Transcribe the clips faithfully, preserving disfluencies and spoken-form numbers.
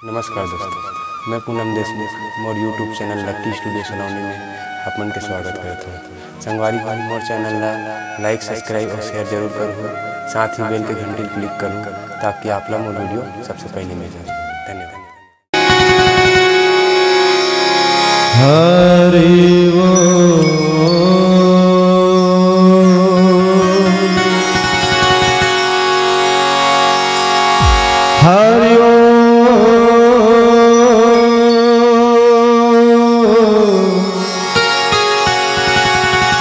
नमस्कार दोस्तों, मैं पूनम देशमुख, मोर YouTube चैनल लक्की स्टूडियो सलोनी में आप मन के स्वागत करत हूँ। संगवारी हो, मोर चैनल ला लाइक, सब्सक्राइब और शेयर जरूर करहू, साथ ही बेल के घंटी क्लिक करहू, ताकि आप ला मोर वीडियो सबसे पहले मिल जाए। धन्यवाद। हरि ओम। हरि ओम।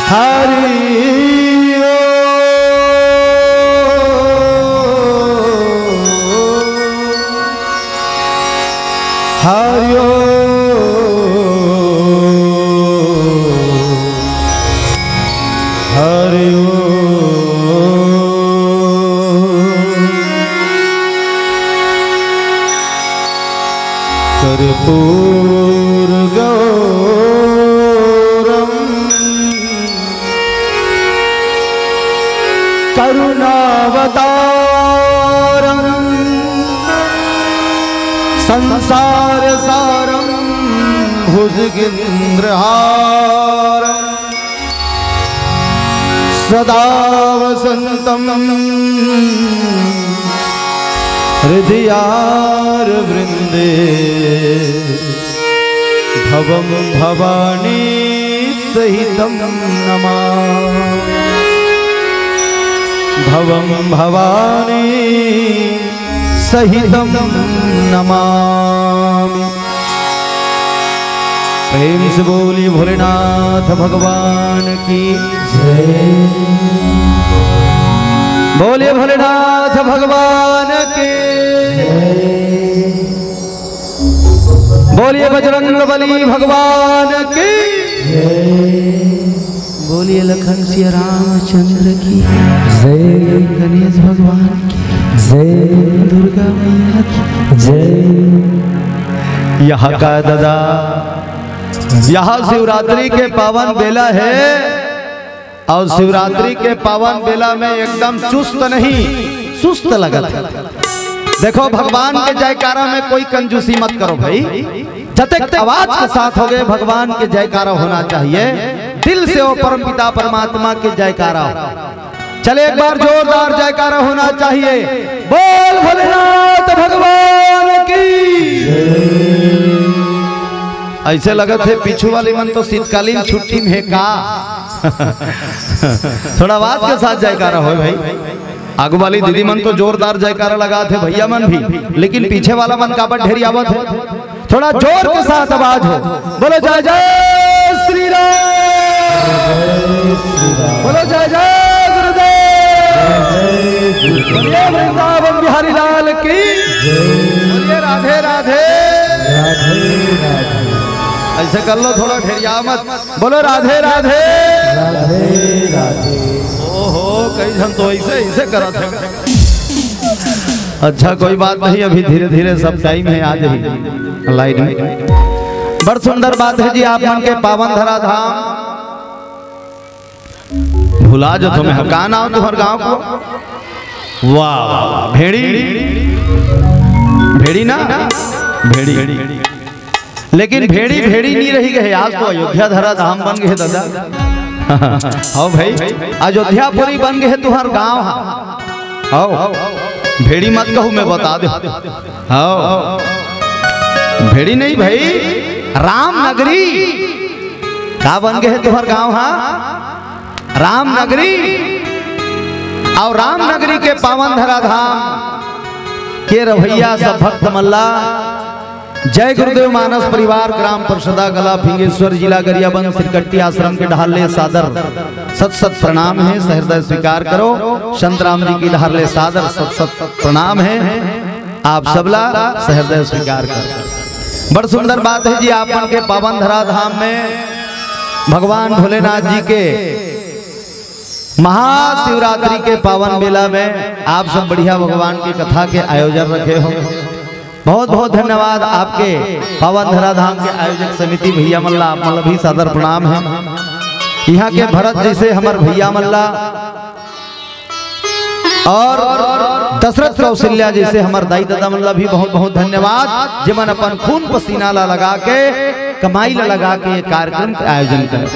हरि ओम। हरि ओम। हरि ओम। कर्पूर गौरम करुणावतारम संसार सारम भुजगेंद्रहारम सदा वसंतम हृदयारविंदे भवम भवानी सहितं नमा। भवम भवानी सहितं नमामि। प्रेम से बोलिए भोलेनाथ भगवान की जय। बोलिए भोलेनाथ भगवान की। बोलिए बजरंग बली भगवान की। बोलिए लखन सिया रामचंद्र की। गणेश भगवान की। दुर्गा मैया की। यहाँ का दादा, यहाँ शिवरात्रि के पावन बेला है। और शिवरात्रि के पावन बेला में एकदम चुस्त नहीं, सुस्त लगत है। देखो, भगवान के जयकारा में कोई कंजूसी मत करो भाई। जतक आवाज के साथ हो गए, भगवान के जयकारा होना चाहिए, दिल से हो परम पिता परमात्मा के जयकारा हो। चले, एक बार जोरदार जयकारा होना चाहिए। बोल भोलेनाथ भगवान की। ऐसे लगत है पीछू वाली मन तो शीतकालीन छुट्टी में है का? थोड़ा आवाज के साथ जयकारा हो भाई। आगू वाली दीदी मन तो जोरदार जयकारा लगात हे, भैया मन भी, लेकिन पीछे वाला मन काबर ढेरियावत हे? थोड़ा जोर के साथ आवाज हो, बोलो जय जय श्री राम, बोलो जय जय गुरुदेव, बोलिए वृंदावन बिहारी लाल की, बोलिए राधे राधे। ऐसे कर लो, थोड़ा ढेरिया मत। बोलो राधे राधे। राधे राधे। ओहो, कई झन तो ऐसे, ऐसे करत हे। अच्छा, कोई बात नहीं, अभी धीरे धीरे सब टाइम है, आ जाही लाइन में। बड़ सुंदर बात है जी, आप मन के पावन धरा धाम। भुला जो तुम्हें, का नाम तुम्हार गांव को? वाह, वाह, वाह। भेड़ी, भेड़ी ना, भेड़ी। लेकिन भेड़ी भेड़ी नहीं रही गए, आज तो अयोध्या धरा धाम बन गए दादा। हो भाई, अयोध्यापुरी बन गए तुहर गांव हा। हो, भेड़ी मत कहू, मैं बता दे। हो, भेड़ी नहीं भाई, राम नगरी। का बन गए तुहर गांव हा? राम नगरी। और राम नगरी के पावन धरा धाम के रवैया सब भक्त मल्ला। जय गुरुदेव मानस परिवार, ग्राम परसदा, कला फिंगेश्वर, जिला गरियाबंद, सिरकट्टी आश्रम के डहार ले सादर सत सत प्रणाम है, सहृदय स्वीकार करो। संत राम जी की डहार ले सादर सत सत प्रणाम है, आप सबला सहृदय स्वीकार करो। बड़ सुंदर बात है जी, आप मन के पावन धरा धाम में भगवान भोलेनाथ जी के महाशिवरात्रि के पावन बेला में आप सब बढ़िया भगवान की कथा के आयोजन रखे हो। बहुत बहुत धन्यवाद आपके पावन धरा धाम के आयोजक समिति भैया मल्ला, आप मल्ला भी सादर प्रणाम है। यहाँ के भरत जैसे हमर भैया मल्ला और दशरथ कौशल्या जैसे हमर दाई ददा मन ला भी बहुत बहुत धन्यवाद, जेमन अपन खून पसीना ला लगा के, कमाई ला लगा के ये कार्यक्रम के आयोजन करे।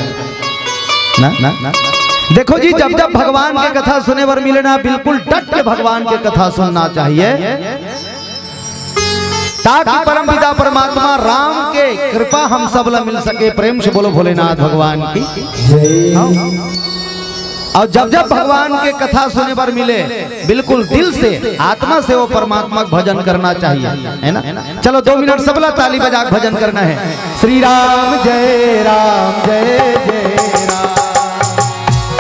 ना, ना, ना। देखो जी, जब जब भगवान के कथा सुने बर मिले ना, बिल्कुल डट के भगवान के कथा सुनना चाहिए, ताकि परमपिता परमात्मा राम के कृपा हम सब ला मिल सके। प्रेम से बोलो भोलेनाथ भगवान की। हाँ। और जब जब भगवान के कथा सुने बर मिले, बिल्कुल दिल से, आत्मा से वो परमात्मा का भजन करना चाहिए, है ना? चलो, दो मिनट सबला ताली बजा के भजन करना है। श्री राम जय राम जय जय राम।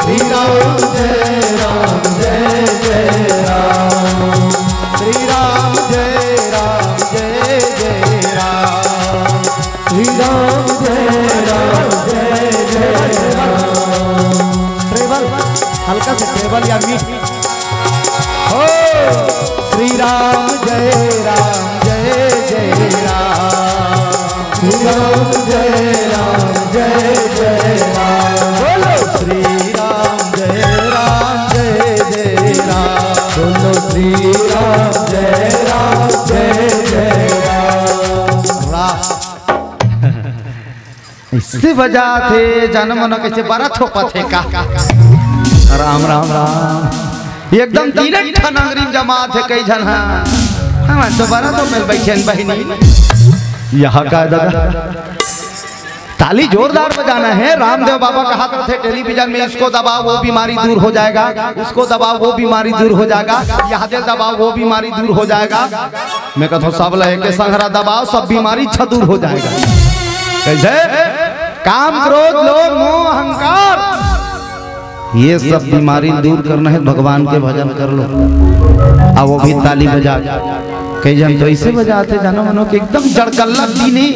श्री राम जय राम जय जय राम। श्री राम जय राम जय जय राम। श्री राम जय राम जय जय राम। ट्रेबल, हल्का सा ट्रेबल या मीठ। हो। श्री राम जय राम जय जय राम। श्री राम जय राम जय जय राम। बोलो श्री राम जय राम जय जय राम। बोलो श्री राम जय राम जय जय राम। वाह। इससे बजा थे, जानो मनो कैसे बरा थोपा थे का। राम राम राम। एकदम तीन ठन अंगरी में जमा थे कई झन हा। हम तो बरा तो मिल बैठे हैं बहिनी। यहाँ का दादा, ताली जोरदार बजाना है। रामदेव बाबा कहा करते थे टेलीविजन में, इसको दबाओ वो बीमारी दूर हो जाएगा, उसको दबाओ वो बीमारी दूर हो जाएगा, यहाँ दे दबाओ वो बीमारी दूर हो जाएगा। मैं कहता हूँ सब लहे के संघरा दबाओ, सब बीमारी छ दूर हो जाएगा। कैसे? काम, क्रोध, लोभ, मोह, अहंकार, ये सब बीमारी दूर करना है, भगवान के भजन कर लो। अब वो भी ताली बजा के, कई जन तो ऐसे बजाते जानो मनो कि एकदम जड़कल्ला तीनी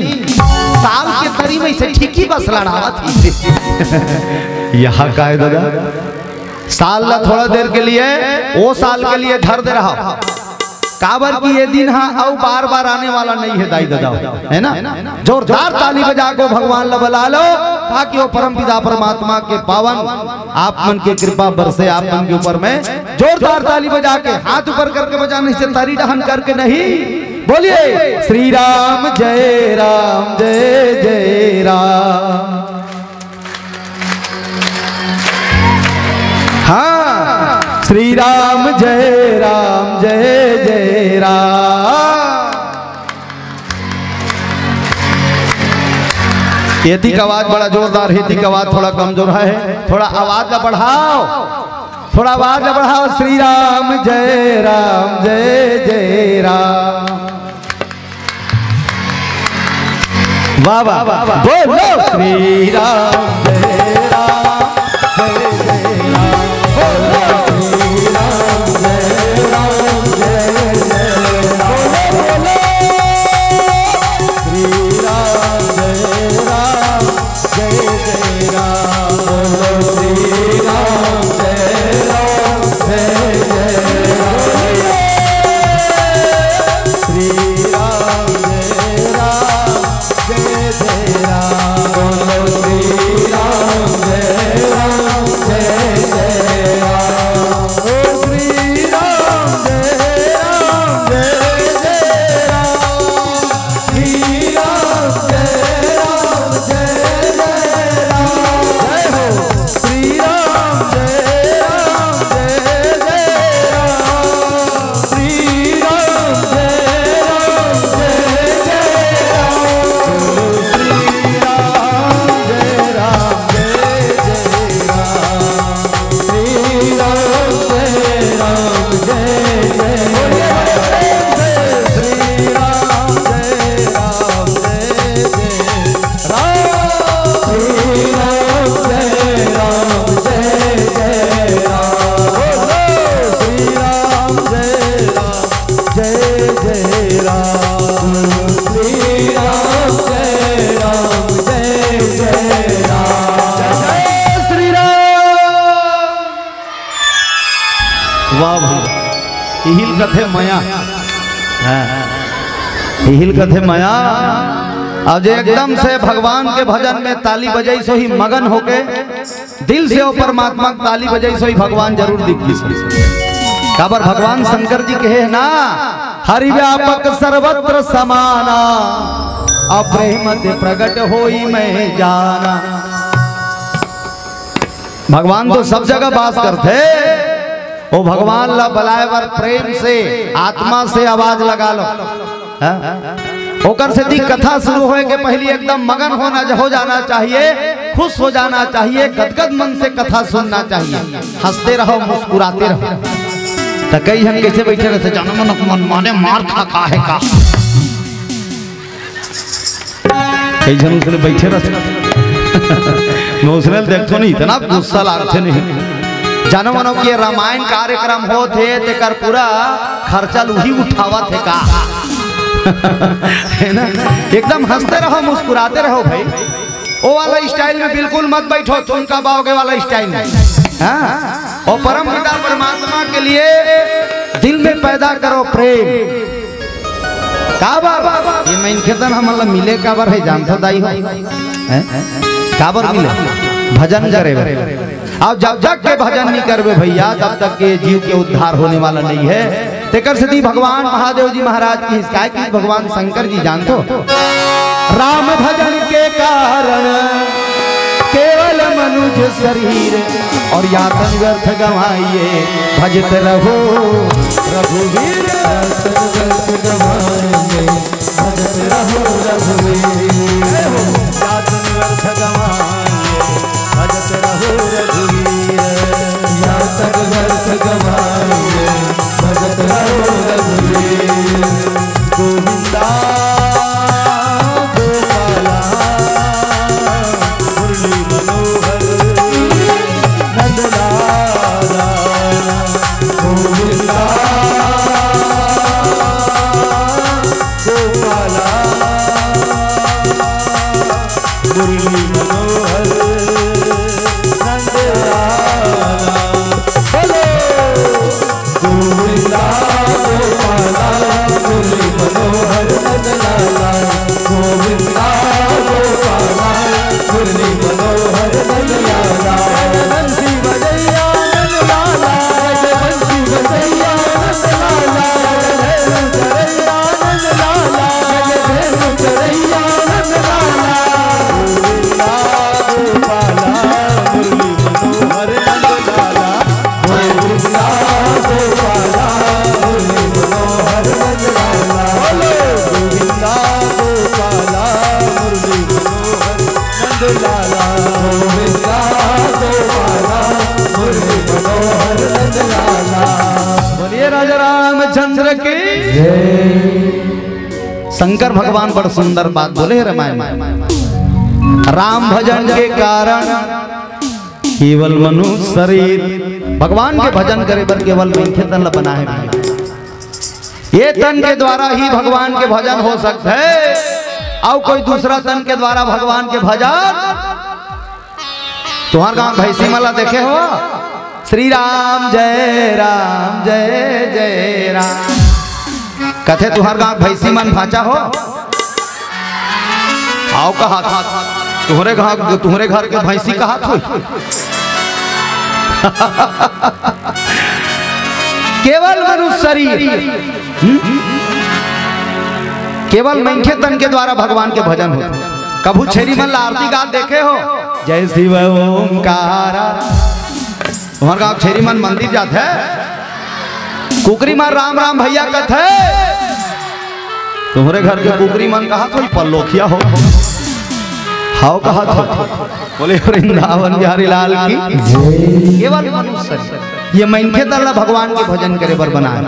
साल के तरी में से ठीक ही बस लड़ावत ही। यहाँ का है दादा, साल ला थोड़ा देर के लिए, वो साल के लिए धर दे रहा। काबर कि ये दिन हा अउ बार-बार आने वाला नहीं है दाई ददा, है ना? जोरदार ताली बजा के भगवान ला बला लो, ताकि वो परमपिता परमात्मा के पावन आप मन के कृपा बरसे आप मन के ऊपर में। जोरदार ताली बजा के, हाथ ऊपर करके बजाने से तारी डहन करके नहीं। बोलिए श्री राम जय राम जय जय राम। हाँ, श्री राम जय राम जय जय राम। एती का आवाज बड़ा जोरदार है, एती का आवाज थोड़ा कमजोर है, थोड़ा आवाज ला बढ़ाओ, थोड़ा आवाज ला बढ़ाओ। श्री राम जय राम जय जय राम। वाह, वाह, वाह, वाह। बोलो श्री राम जय राम जय जय राम। बोलो श्री राम जय राम जय जय राम। बोलो, बोलो। श्री राम जय राम जय जय राम। बोलो श्री राम जय राम जय जय राम। श्री राम जय राम जय जय राम। बोलो श्री राम जय राम जय जय राम। ओ श्री राम जय राम जय जय राम। श्री राम जय राम जय जय राम। जय हो। श्री राम जय राम जय जय राम। श्री राम जय राम जय जय राम। श्री राम जय राम जय जय राम। श्री राम जय राम जय जय राम। श्री राम जय राम जय जय राम। श्री राम जय राम जय जय राम। बोलो श्री राम जय राम जय जय राम। श्री राम जय राम जय जय राम। जय श्री राम। वाह भैया, इहिल कथे मया। हाँ। इहिल कथे मया। और जे एकदम से भगवान के भजन में ताली बजाइस होही मगन होके, दिल से वो परमात्मा के ताली बजाइस होही, भगवान जरूर दिख गिस। काबर भगवान शंकर जी कहे हे ना, "हरि व्यापक सर्वत्र समाना, अपरे मध्य प्रगट होई मैं जाना।" भगवान तो सब जगह बास करथे, ओ भगवान ला बलाए बर प्रेम से, आत्मा से आवाज लगा लो। हाँ? ओकर सेती कथा शुरू होए के पहिली एकदम मगन होना, हो जाना चाहिए, खुश हो जाना चाहिए, गदगद मन से कथा सुनना चाहिए। हंसते रहो, मुस्कुराते रहो। त कई झन कइसे बइठे रहिथे, "जानो मन, मन माने मार खा का हे का?" कई झन उसने बइठे रहिथे। मैं उसने देखथों नहीं, इतना गुस्सा लागथे नहीं। जानो मानो कि ये रामायण कार्यक्रम होत हे, तेकर पूरा खर्चा ल उही उठावत हे का? हे ना? एकदम हंसते रहो, मुस्कुराते रहो भाई। ओ वाला style में बिल्कुल मत बइठो, तुम कब आओगे वाला style में। हाँ? और परम पिता परमात्मा के लिए दिल में पैदा करो प्रेम। काबर? ये मनखे तन हमन ला मिले काबर हे, जानथो दाई हो? हैं? काबर मिले? भजन करे बर। अउ जब तक के भजन नहीं करबे भइया, तब तक के जीव के उद्धार होने वाला नहीं है। तेकर सेती भगवान महादेव जी महाराज कहिस, काय कहिस भगवान शंकर जी, जानथो? राम भजन के कारण केवल मनुज शरीर, और या तन व्यर्थ गंवाइए, भजत रहो रघुवीर। या तन व्यर्थ गंवाइए, भजत रहो रघुवीर। या तन व्यर्थ गंवाइए, भजत रहो रघुवीर। या तन व्यर्थ गंवाइए, भजत रहो रघुवीर। गोविंदा गोपाला मुरली मनोहर नंदलाला। गोविंदा गोपाला मुरली मनोहर नंदलाला। बोलो। गोविंदा गोपाला मुरली मनोहर नंदलाला। गोविंदा गोपाला मुरली मनोहर नंदलाला। बंसी बजैया नंदलाला, बंसी बजैया नंदलाला, चरैया नंदलाला, चरैया नंदलाला। गोविंदा गोपाला मुरली मनोहर नंदलाला। गोविंदा गोपाला मुरली मनोहर नंदलाला। बोलो। गोविंदा गोपाला मुरली मनोहर नंदलाला। गोविंदा गोपाला मुरली मनोहर नंदलाला। बोलिए राजा रामचंद्र की जय। शंकर भगवान बड़ सुंदर बात बोले हे रामायण में। राम भजन के कारण केवल मनुष्य शरीर, भगवान के भजन करे बर केवल मनखे तन ला बनाए हे। ये तन के द्वारा ही भगवान के भजन हो सकथे, अउ कोई दूसरा तन के द्वारा भगवान के भजन। तुंहर गांव भैंसी मन ला देखे हो, श्री राम जय राम जय जय राम कथे, तुंहर गांव भैंसी मन भांचा हो। अउ कहा, तुंहरे घर, तुंहरे घर के भैंसी कहात होही। केवल मनुष्य शरीर, हम्म? केवल मनखे तन के द्वारा भगवान के भजन होथे। कभू छेरी मन ला आरती गात देखे हो? जय शिव ओंकार। तुंहर गांव छेरी मन मंदिर जाथे? कुकरी मन राम राम भइया कथे? तुंहरे घर के कुकरी मन कहात होही पल्लोखिया हो। हव कहात हो। बोले वृंदावन बिहारी लाल की जय। केवल मनुष्य शरीर। ये मनखे तन ला भगवान के भजन करे बर बनाए।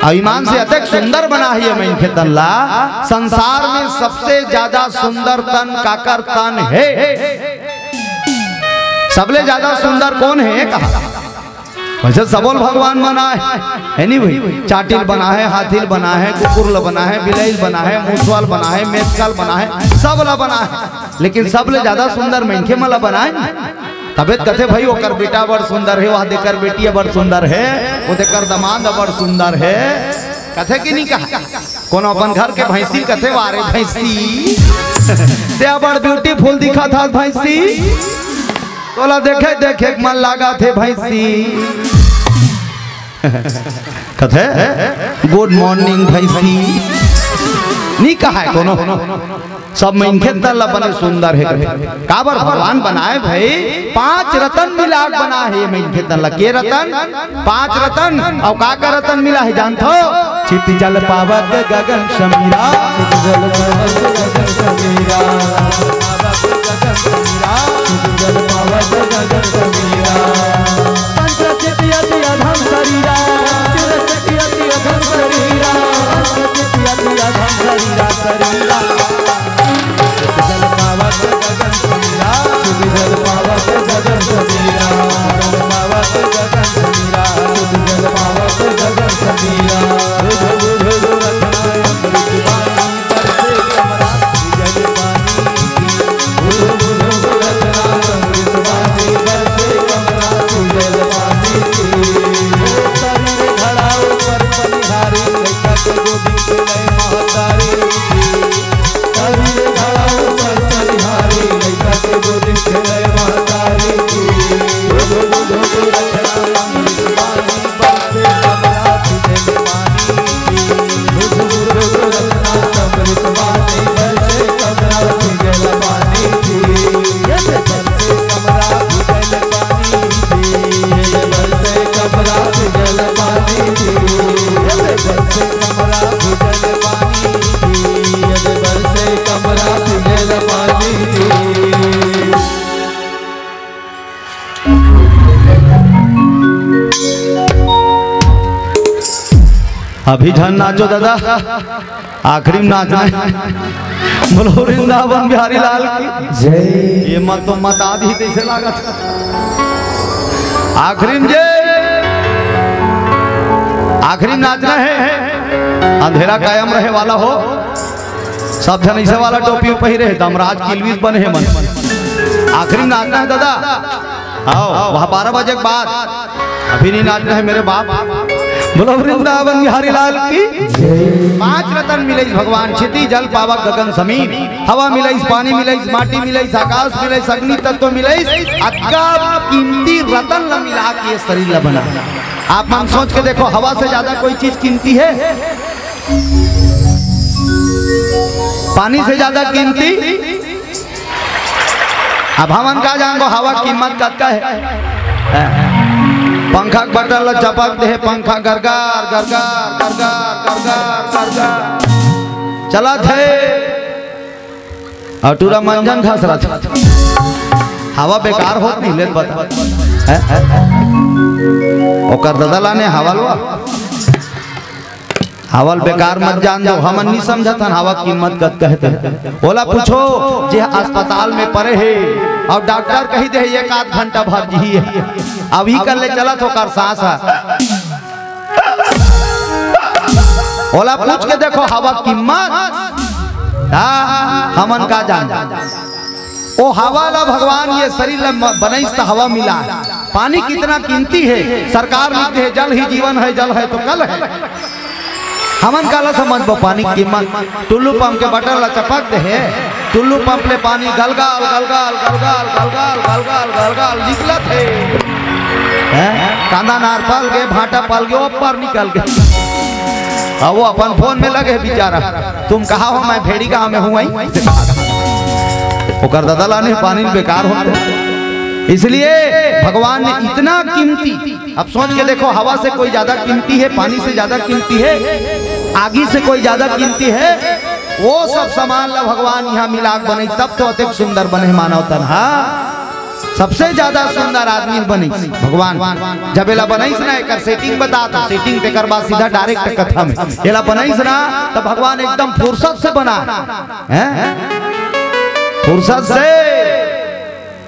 अउ ईमान से अतेक सुंदर बनाए हे ये मनखे तन ला। संसार में सबसे ज्यादा सुंदर तन काकर तन हे? सबले ज्यादा सुंदर कोन हे? कहा। वैसे सबो ल भगवान बनाए हे, हे नहीं भाई? चाटी ल बनाए हे, हाथी ल बनाए हे, कुकुर ल बनाए हे, बिलाई ल बनाए हे, मुसवा ल बनाए हे, मेचका ल बनाए हे, सब ल बनाए हे। लेकिन सबले ज्यादा सुंदर मनखे मन ल बनाए हे। तभे त कथे भाई, ओकर बेटा बड़ सुंदर हे, वह देकर बेटी बड़ सुंदर हे, वो देकर दमांद बड़ सुंदर हे। कथे कि नहीं कहा? कोनो अपन घर के भैंसी कथे, "वाह रे भैंसी, ते बड़ beautiful दिखत हस भैंसी।" तोला देखे देखे के मन लागत हे भैंसी। कथे, "Good morning भैंसी।" नी कहाय कोनो। सब मनखे तन ला बने सुंदर हे कथे। काबर भगवान बनाय भाई, पांच रतन मिला के बनाय हे मनखे तन ला। के रतन? पांच रतन। अउ का का रतन मिला हे जानथो? चित जल पावत गगन समीरा। चित जल पावत गगन समीरा। चित जल पावत गगन समीरा। पंचचित यति अधम शरीरा। पंचचित यति अधम शरीरा। पंचचित यति अधम शरीरा, शरीरा। जल पावत गगन समीरा। जल पावत गगन समीरा। जल पावत गगन समीरा। जल पावत गगन समीरा। बुझ बुझ रखना अमृत बानी। अभी झन नाचो दादा, आखिरी में नाचना हे। बोलो वृंदावन बिहारी लाल की जय। ये मत तो मत आदि ही तैसे लागत। आखिरी में जय, आखिरी में नाचना हे। अंधेरा कायम रहे वाला हो। सब झन ऐसे वाला टोपी पहिरे हे, दमराज किलविस बने हे मन। आखिरी में नाचना हे दादा। आओ, वहाँ बारह बजे के बाद अभी नहीं नाचना हे मेरे बाप। बोलो वृंदावन बिहारी लाल की। पांच रतन मिले भगवान, क्षिति जल पावक गगन समीर। हवा मिले, पानी मिले, माटी मिले, आकाश मिले, अग्नि तत्व मिले। अतका कीमती रतन ला मिला के ये शरीर ला बना। आप मन सोच के देखो, हवा से ज्यादा कोई चीज कीमती हे? पानी से ज्यादा कीमती? अब हमन का जानबो हवा के कीमत कतका हे? हैं? पंखा के बटन ला चपक दे हे, पंखा गरगर, गरगर, गरगर, गरगर, गरगर चलत हे। अउ टूरा मंजन घसरत हे। हवा बेकार होत नहीं लेत बता। हैं? ओकर ददा लाने हवा लवा। हवा ल बेकार मत जान दो, हमन नहीं समझत हन हवा के कीमत कतका हे ते। ओला पूछो जे अस्पताल में परे हे अउ डॉक्टर कही दे एक आध घंटा भर जिही, अभी कर ले चलत ओकर सांस ह। ओला पूछ के देखो हवा के कीमत, हाँ, हमन का जान। ओ हवा ला भगवान ये शरीर ला म-, बनइस त हवा मिला। पानी कितना कीमती हे, सरकार लिख दे हे, जल ही जीवन है, जल है तो कल है। हमन काला समझबो पानी के कीमत? टुल्लू पंप के बटन ला चपक दे हे, टुल्लू पंप ले पानी गलगाल, गलगाल, गलगाल, गलगाल, गलगाल, गलगाल निकलत हे। हैं? कांदा नार पल गे, भांटा पल गे, ऊपर निकल गे। अब वो अपन फोन में लगे हे बेचारा, "तुम कहाँ हो?" "मैं भेड़ी गांव में हूँ।" वहीं से कहा। ओकर ददा लाने पानी बेकार होत हे। इसलिए भगवान ने इतना कीमती, अब सोच के देखो, हवा से कोई ज्यादा कीमती हे, पानी से ज्यादा कीमती हे, आगी से कोई ज्यादा कीमती हे? वो सब सामान ला भगवान यहाँ मिला के बने, तब तो अतेक सुंदर बने मानव तन। हाँ, सबसे ज्यादा सुंदर आदमी बने भगवान। जब एला बनाइस ना, एकर सेटिंग बता, तो सेटिंग तेकर बाद सीधा डायरेक्ट कथा में। एला बनाइस ना, तो भगवान एकदम फुर्सत से बना, हैं? फुर्सत से।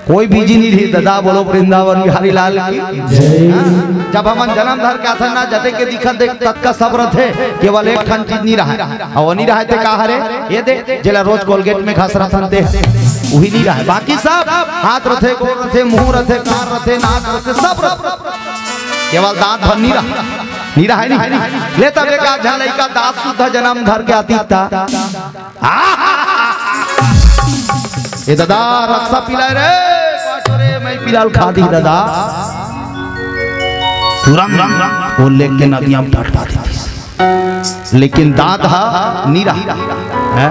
कोई बिजी नहीं रही दादा, बोलो वृंदावन बिहारी लाल की जय। हाँ? जब हमन जन्म धर के आथन ना, जते के दिखत देख ततका सब रथे, केवल एक ठन चीज नहीं रहा। अउ नहीं रहा ते का हरे? ये दे, जेला रोज कोलगेट में घसरथन ते, वही नहीं रहा। बाकी सब हाथ रथे, गोड़ रथे, मुंह रथे, कान रथे, नाक रथे, सब रथे। केवल दांत भर नहीं रहा, नहीं रहा है नहीं। ले तब एक आध झन लइका दांत सुद्धा जन्म धर के आतिस ता। ए दादा, रक्सा पिलाय रे, बाटो रे, मैं पिलाल खा दी दादा। तुरंत वो लेके नदिया में पटवा देतिस। लेकिन दांत हा नी रहा। हैं?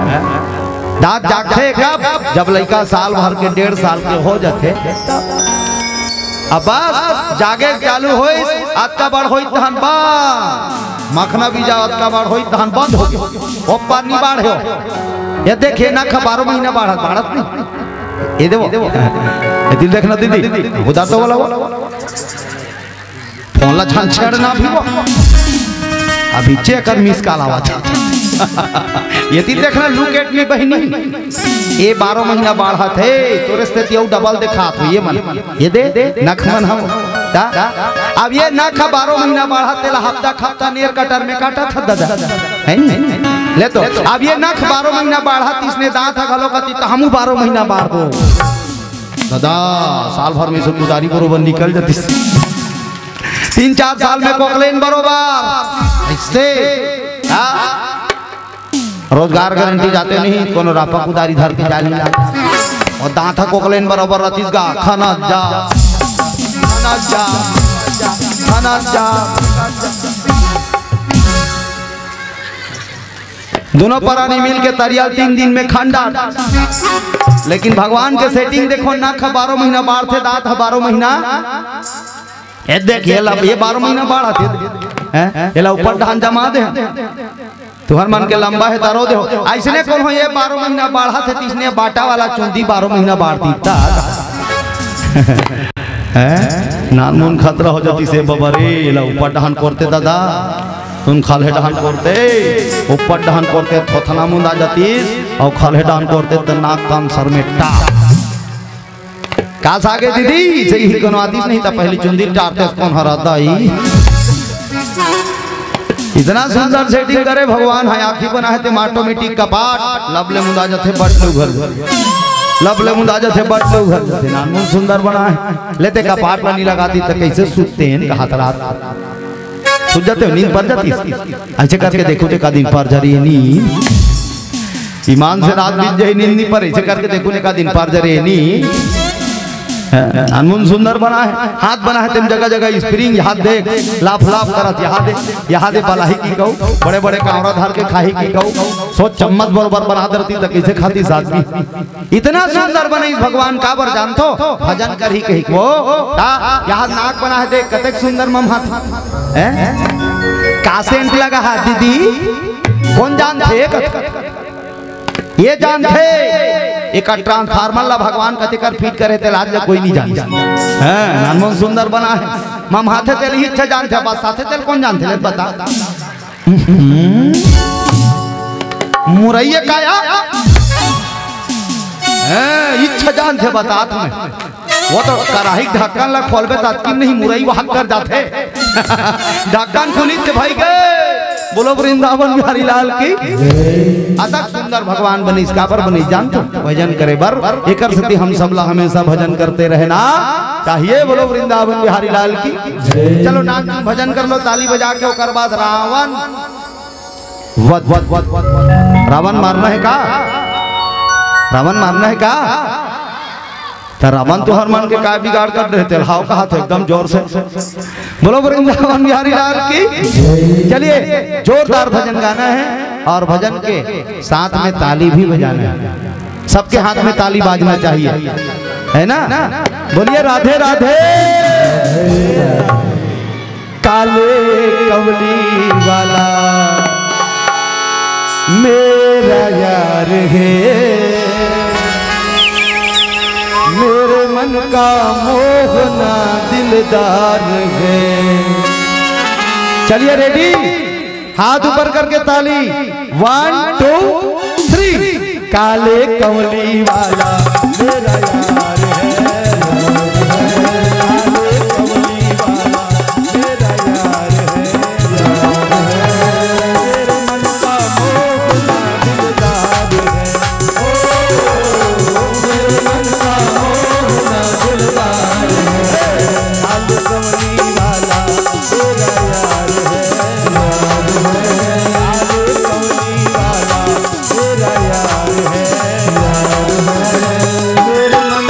दांत जागथे कब? जब लइका साल भर के, डेढ़ साल के हो जाथे, तब। अब बस जागे चालू होइस, अतका बड़ होइस तहन बंद। मखना बीजा अतका बड़ होइस तहन बंद हो गे। ओ पानी बाढ़ हो। ये देखिए ना, खा बारह महीना बाढ़त, बाढ़त नहीं। ये देखो, ये दिल देखना दीदी, उधर तो बोला वो। फोन ला छन छेड़ ना भी वो। अभी चेक कर मिस कॉल आवत हे। ये ती देखना, look at me बहिनी। ये बारह महीना बाढ़त हे, तोरे से ती अउ डबल देखात हो ये मन। ये दे, नख मन हम। ता? अब ये नख बारह महीना बाढ़त, तेला हफ्ता खफ्ता नेर कटर में काटत हे दादा। है नी? ले तो, अब ये नख बारह महीना बाढ़त, इसने दांत हा घलो कती, तो हमू बारह महीना बाढ़ दो। दादा, साल भर में से कुदारी बरोबर निकल जातिस। तीन चार साल में कोकलेन बरोबर। ऐसे, हाँ? रोजगार गारंटी जाते नहीं, कोनो रापा कुदारी धर के जाए नहीं। और दांत हा कोकलेन बरोबर रतिस गा, खनत जा, खनत जा, खनत जा। दोनों परानी मिल के तरिया तीन दिन में खन डार। लेकिन भगवान के सेटिंग देखो, नख बारह महीना बाढ़थे, दांत हा बारह महीना। ये देख, ये लब-, ये बारह महीना बाढ़त हे। हैं? ये ला ऊपर धान जमा दे। तुहर मन के लंबा हे, तारो दे हो। अइसने कोनो ये बारह महीना बाढ़त हे, तिसने बाटा वाला चुंदी बारह महीना बाढ़ दीता। हैं? नानमुन खतरा हो जातिस बबा रे, ये ला ऊपर डहान कोरते दादा। तुम खाल्हे डहान कोरते, ऊपर डहान कोरते थोथना मुंदा जातिस, अउ खाल्हे डहान कोरते त नाक कान सर में टाप। का सागे दीदी, सही ही कोनो आतिस नहीं, त पहली चुंदी टारते कोन हरा दाई। इतना सुंदर सेटिंग करे भगवान, है आँखी बना हे ते ऑटोमेटिक कपाट, लब ले मुंदा जाथे बट ले उघर, लब ले मुंदा जाथे बट ले उघर। नानमुन सुंदर बना हे, लेते कपाट ला नी लगाती त कैसे सुतते हैं कहा रात। सूत जाते हो, नींद पर जाती। ऐसे करके देखो तो का दिन पर जा रही है नींद। ईमान से रात बीत जाए, नींद नहीं पड़े। ऐसे करके देखो ने का दिन पर जा रही है नींद। हाँ, अनमुन सुंदर बना हे, हाथ बना हे, तेम जगह जगह स्प्रिंग, हाथ देख, लाफ लाफ करत, यहाँ दे, यहाँ दे बलाही की कहू, बड़े बड़े कांवरा धर के खाही की कहू, सोच चम्मच बरोबर बना दरती त कैसे खाती सादगी। इतना सुंदर बनइस भगवान, काबर जानथो? भजन करही कहिके। वो का यहाँ नाक बना हे, देख कतेक सुंदर ममहाथे। हैं? का सेंट लगा हे दीदी? कोन जानथे? ये जानथे, एकर ट्रांसफार्मर ला भगवान कतेकर फिट करे, तेला आज ले कोई नहीं जानथे। हैं, नानमुन सुंदर बना हे। ममहाथे तेला इच्छा जानथे, बस साथे तेला कोन जानथे, ले बता। हम्म। मुरैया का या? हैं, इच्छा जानथे बतात में। वो तो कराही ढक्कन ला खोलबे त अतकिन नहीं मुरई बहक कर जाथे। ढक्कन खुलिस ते भई गे। बोलो वृंदावन बिहारी लाल की। अतक सुंदर भगवान बनिस, काबर बनिस जानथो? भजन करे बर। एकर सेती हम सब ला हमेशा भजन करते रहना चाहिए। बोलो वृंदावन बिहारी लाल की। चलो नानमुन भजन कर लो ताली बजा के, ओकर बाद रावण वध, वध, वध, वध, वध। रावण मारना हे का? रावण मारना हे का? त रावण तुहर मन के का बिगाड़ कर देथे? हव कहा तो एकदम जोर से। बोलो वृंदावन बिहारी लाल की। चलिए, जोरदार भजन गाना है और भजन के साथ में ताली भी बजाना है। सबके हाथ में ताली बाजना चाहिए, है ना? बोलिए राधे राधे। काले कमली वाला मेरा यार है, मेरे मन का मोहना दिलदार है। चलिए, रेडी, हाथ ऊपर करके ताली। वन, टू, थ्री। काले कमली वाला मेरा यार है, काले कमली वाला मेरा यार है, मेरे मन का मोहना दिलदार है। ओ, मेरे मन का मोहना दिलदार है। काले कमली वाला मेरा यार है, यार है। काले कमली वाला मेरा यार है, यार है। मेरे मन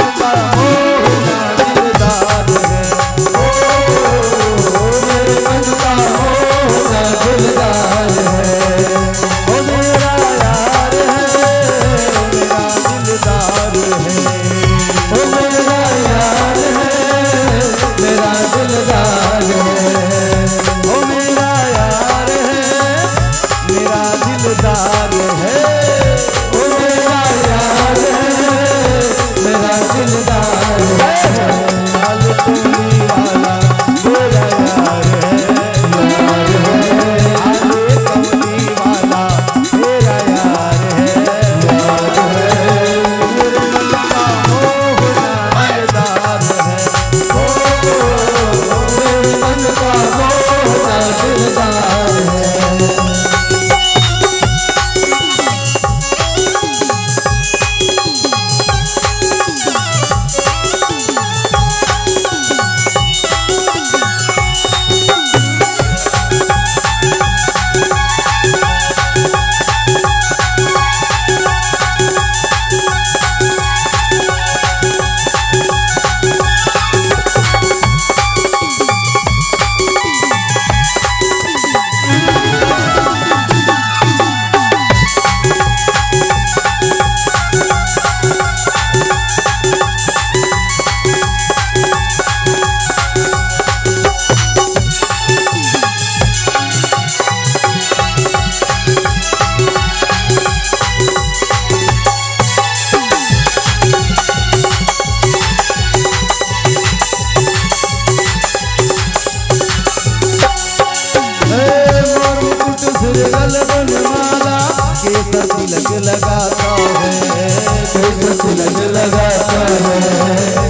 गल बनमाला, केसर तिलक लगाता है, केसर तिलक लगाता है,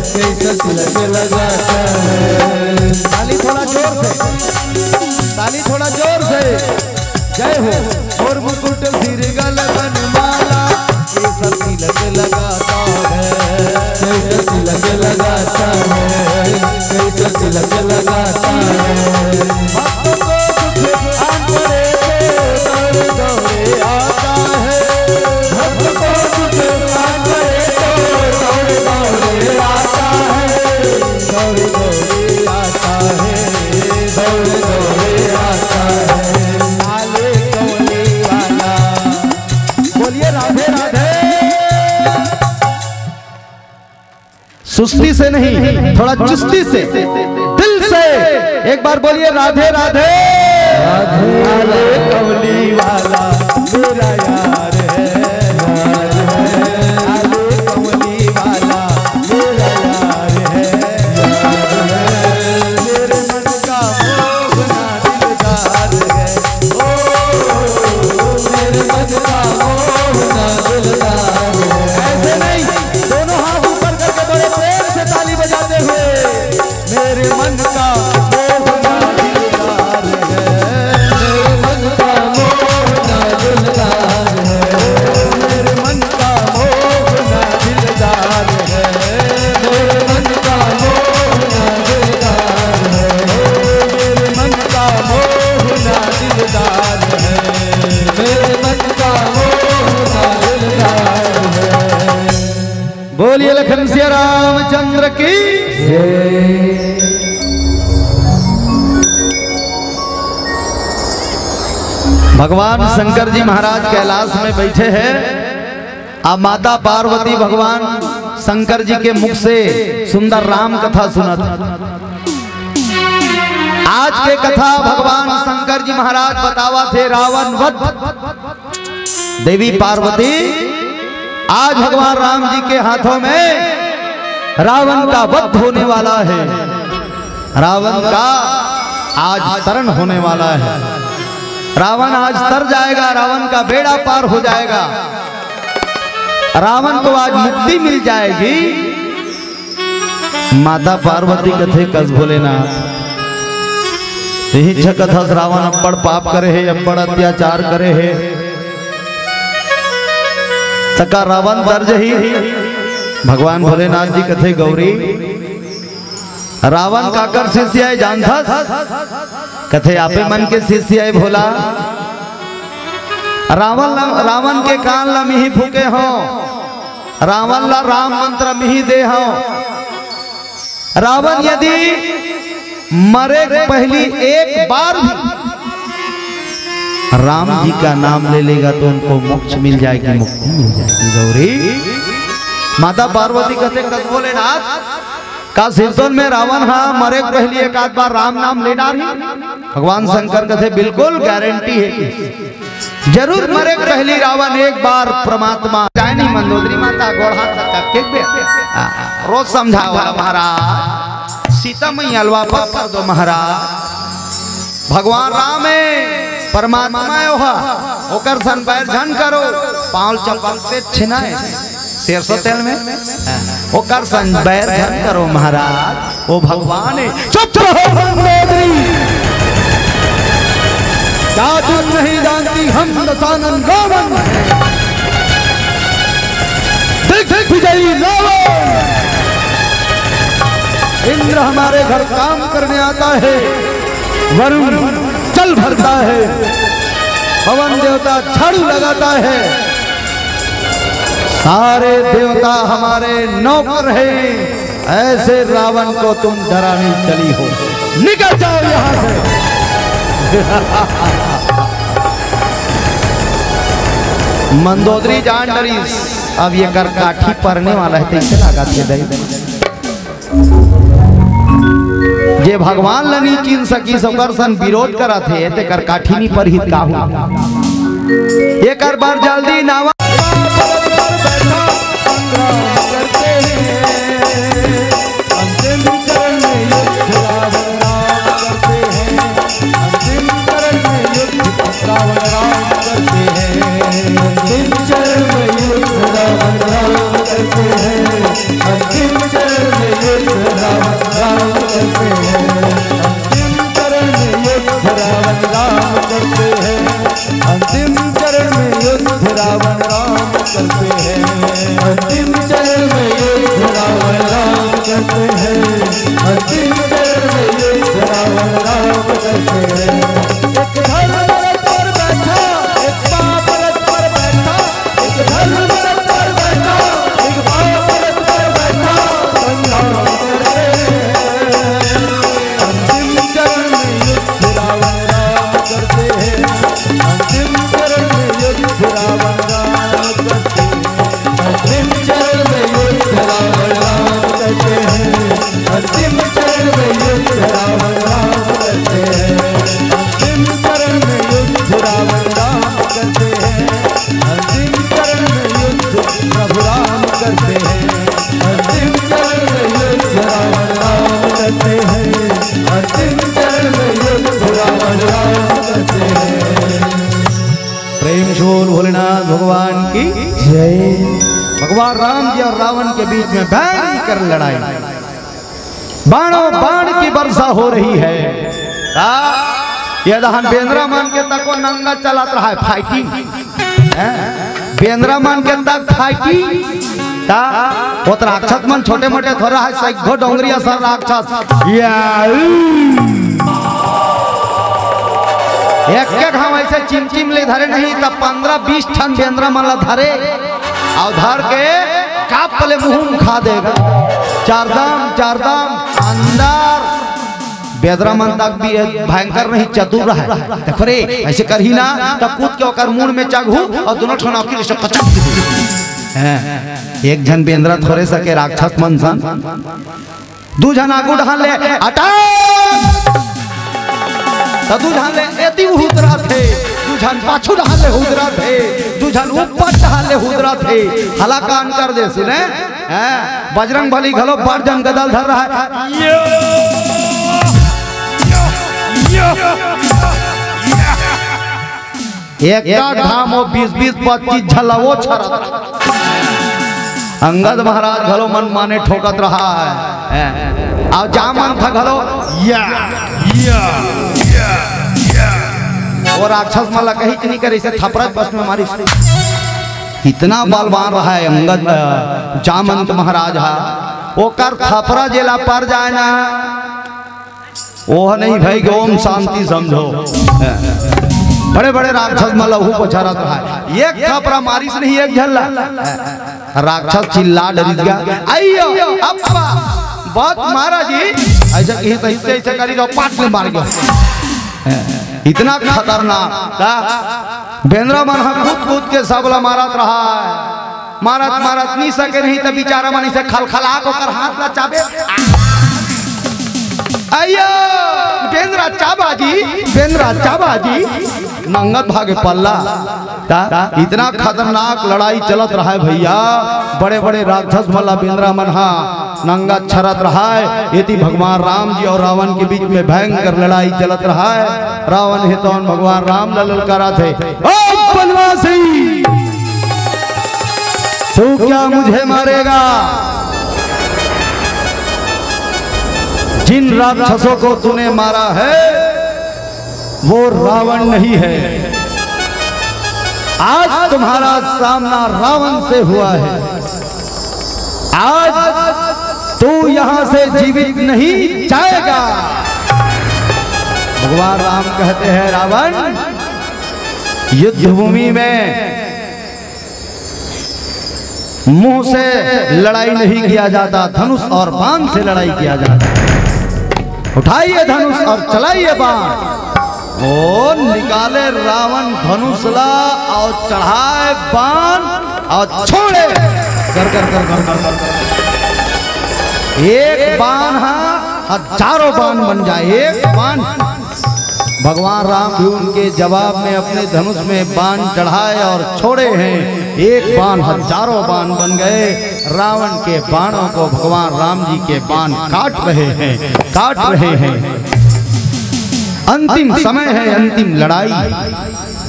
केसर तिलक लगाता है। ताली थोड़ा जोर से, ताली थोड़ा जोर से। जय हो। और मुकुट सिर गल बनमाला, केसर तिलक लगाता है, केसर तिलक लगाता है, केसर तिलक लगाता है। भक्त को सुख आन पड़े तो दौड़ दौड़े आता है। भक्त को सुख आन पड़े तो दौड़ दौड़े आता है। दौड़ दौड़े आता है। दौड़ दौड़े आता है। आले कमली वाला। बोलिए राधे राधे। सुस्ती से नहीं, थोड़ा चुस्ती से, दिल से एक बार बोलिए राधे राधे। राधे। आले कमली वाला मेरा यार है, यार है। आले कमली वाला मेरा यार है, यार है। मेरे मन का मोहना दिलदार है। ओ, मेरे मन का मोहना दिलदार है। ऐसे नहीं, दोनों हाथ ऊपर करके बड़े प्रेम से ताली बजाते हुए। मेरे मन का मोहना दिलदार है। मेरे मन का मोहना दिलदार है। मेरे मन का मोहना दिलदार है। मेरे मन का मोहना दिलदार है। मेरे मन का मोहना दिलदार है। मेरे मन का मोहना दिलदार है। बोलिए लखन सिया रामचंद्र की। भगवान शंकर जी महाराज कैलाश में बैठे हैं। अब माता पार्वती भगवान शंकर जी के मुख से सुंदर राम कथा सुनत। आज के कथा भगवान शंकर जी महाराज बतावत हे रावण वध। देवी पार्वती, आज भगवान राम जी के हाथों में रावण का वध होने वाला है। रावण का आज तरण होने वाला है। रावण आज तर जाएगा, रावण का बेड़ा पार हो जाएगा, रावण को आज मुक्ति मिल जाएगी। माता पार्वती कथे, कस भोलेनाथ, इही छकत हस, रावण अब्बड़ पाप करे हे, अब्बड़ अत्याचार करे हे, त का रावण तर जही? भगवान भोलेनाथ जी कथे, गौरी, रावण काकर शिष्य आय जानथस? कथे, आपे मन के शिष्य आय भोला। रावण ल-, रावण के कान ल मिही फूके हो, रावण ला राम मंत्र मिही दे हो। रावण यदि मरे पहली एक बार भी राम जी का नाम ले लेगा तो उनको मोक्ष मिल जाएगी, मुक्ति मिल जाएगी। गौरी, माता पार्वती कथे, कस भोलेनाथ, का सिरतोन में रावण हा मरे पहली एक आध बार राम नाम ले डारही? भगवान शंकर कथे, बिल्कुल गारंटी हे, जरूर मरे पहली रावण एक बार परमात्मा जाय नहीं। मंदोदरी माता गोड़ हाथ लगा के बे-, आ, रोज समझावव महाराज, सीता मैया ल वापस कर दो महाराज। भगवान राम हे, परमात्मा हे ओहा, ओकर सन बैर झन करो, पाँव ल चप्पल से छिनाए। सरसों तेल में ओकर सन बैर झन करो महाराज, ओ भगवान हे। चुप रहो मंदोदरी, क्या तुम नहीं जानती हम दशानन रावण, दिग्विजयी रावण। इंद्र हमारे घर काम करने आता है, वरुण जल भरता है, पवन देवता झाड़ू लगाता है, सारे देवता हमारे नौकर हैं। ऐसे रावण को तुम डराने चली हो, निकल जाओ यहाँ से। मंदोदरी जान डरिस, अब एकर काठी परने वाला हे, तइसे लागत हे दई। जे भगवान ल नी चिन सकिस, ओकर सन विरोध करत हे, तेकर काठी नी परही त का हो? एकर बर जल्दी नावा। अंतिम चरण में युद्ध रावण राम करते हैं, अंतिम चरण में युद्ध रावण राम करते हैं। अंतिम चरण में युद्ध रावण राम करते हैं। अंतिम चरण में युद्ध रावण राम करते हैं। अंतिम चरण में युद्ध रावण राम करते हैं। अंतिम चरण में युद्ध रावण राम करते हैं। अंतिम चरण में युद्ध रावण राम करते हैं। अंतिम चरण में युद्ध रावण राम करते हैं। एक धर्म रथ पर बैठा, एक पाप रथ पर बैठा, एक धर्म रथ पर बैठा, एक पाप रथ पर बैठा, संग्राम करते हैं। अंतिम चरण में युद्ध रावण राम करते हैं। अंतिम चरण में युद्ध रावण राम करते हैं। अंतिम चरण में युद्ध रावण राम करते हैं। अंतिम चरण में युद्ध रावण राम करते हैं। अंतिम चरण में युद्ध रावण राम करते हैं। अंतिम चरण में युद्ध प्रभु राम करते हैं। अंतिम चरण में युद्ध रावण राम करते हैं। अंतिम चरण में युद्ध रावण राम करते हैं। प्रेम से बोल भोलेनाथ भगवान की जय। भगवान राम जी और रावण के बीच में भयंकर लड़ाई, बाणों बाण की वर्षा हो रही है। का ये दहन बेंदरा मन के तको नंगा चलत रहा है, फाइटिंग। हैं? बेंदरा मन के तक फाइटिंग। का वो तो राक्षस मन छोटे मोटे थोड़ा है, सैगो डोंगरी असन राक्षस। या, एक एक हम ऐसे चिमचिम ले धरे नहीं, तब पन्द्रह बीस ठन बेंदरा मन ला धरे। अउ धर के काप ले मुंह में खा देगा। चारदाम, चारदाम, अंदर। बेंदरा मन तक भी एक भयंकर नहीं, चतुर है। देखो रे, ऐसे करही ना, तब कूद के ओकर मुंह में चघू अउ दोनों ठन आखिर से कचक दे। हैं, एक झन बेंदरा थोरे सके राक्षस मन सन। दू झन आगू डहान ले, अटक! त दू झन ले एती हुदरा थे, दू झन पाछू डहान ले हुदरा थे, दू झन ऊपर डहान ले हुदरा थे। हलाकान कर दे सुने, हैं? बजरंग बली घलो बड़ जन गदल धर रहा है। यो! यो! यो! एक का घाम हो बीस बीस पच्चीस झला वो छरत रहा। अंगद महाराज घलो मन माने ठोकत रहा है। हैं? अउ जामंत घलो या, या, या, या। वो राक्षस मन ला कहीं नहीं करे, इसे थपरत बस में मारी। इतना बलवान रहा है अंगद, अ, जामंत महाराज हा। ओकर थपरा जेला पर जाए ना, ओह नहीं भाई, ओम शांति समझो। बड़े बड़े राक्षस मन ला उहू पछारत रहा है। एक थपरा मारिस नहीं, एक झल्ला। राक्षस चिल्ला डरिस गा, "अइयो, अप्पा, बहुत मारा जी।" ऐसा कही तो इससे ऐसे करी तो पाट ले मार गया। इतना खतरनाक का बेंदरा मन हा कूद कूद के सबला मारत रहा है। मारत मारत नी सके नहीं त बेचारा मन इसे खलखला के ओकर हाथ ला चाबे। अइयो, बेंदरा चाबा जी, बेंदरा चाबा जी। नंगत भागे पल्ला। ता, इतना खतरनाक लड़ाई चलत रहा है भैया, बड़े बड़े राक्षस मन ला बेंदरा मन हा नंगत छरत रहा है। यदि भगवान राम जी और रावण के बीच में भयंकर लड़ाई चलत रहा है। रावण हे तौन भगवान राम ला ललकारा थे, "ओ बनवासी, तू क्या मुझे मारेगा? जिन राक्षसों को तूने मारा है, वो रावण नहीं है। आज तुम्हारा सामना रावण से हुआ है। आज तू यहां से जीवित नहीं जाएगा।" भगवान राम कहते हैं, "रावण, युद्ध भूमि में मुंह से लड़ाई नहीं किया जाता, धनुष और बाण से लड़ाई किया जाता है। उठाइए धनुष और चलाइए बाण।" ओ निकाले रावण धनुष ला और चढ़ाए बाण और छोड़े। कर, कर, कर, कर, कर, कर। एक बाण हा, हजारों बाण बन जाए, एक बाण। भगवान राम भी उनके जवाब में अपने धनुष में बाण चढ़ाए और छोड़े हैं। एक बाण हजारों बाण बन गए। रावण के बाणों को भगवान राम जी के बाण काट रहे हैं, काट रहे हैं। अंतिम समय है, अंतिम लड़ाई।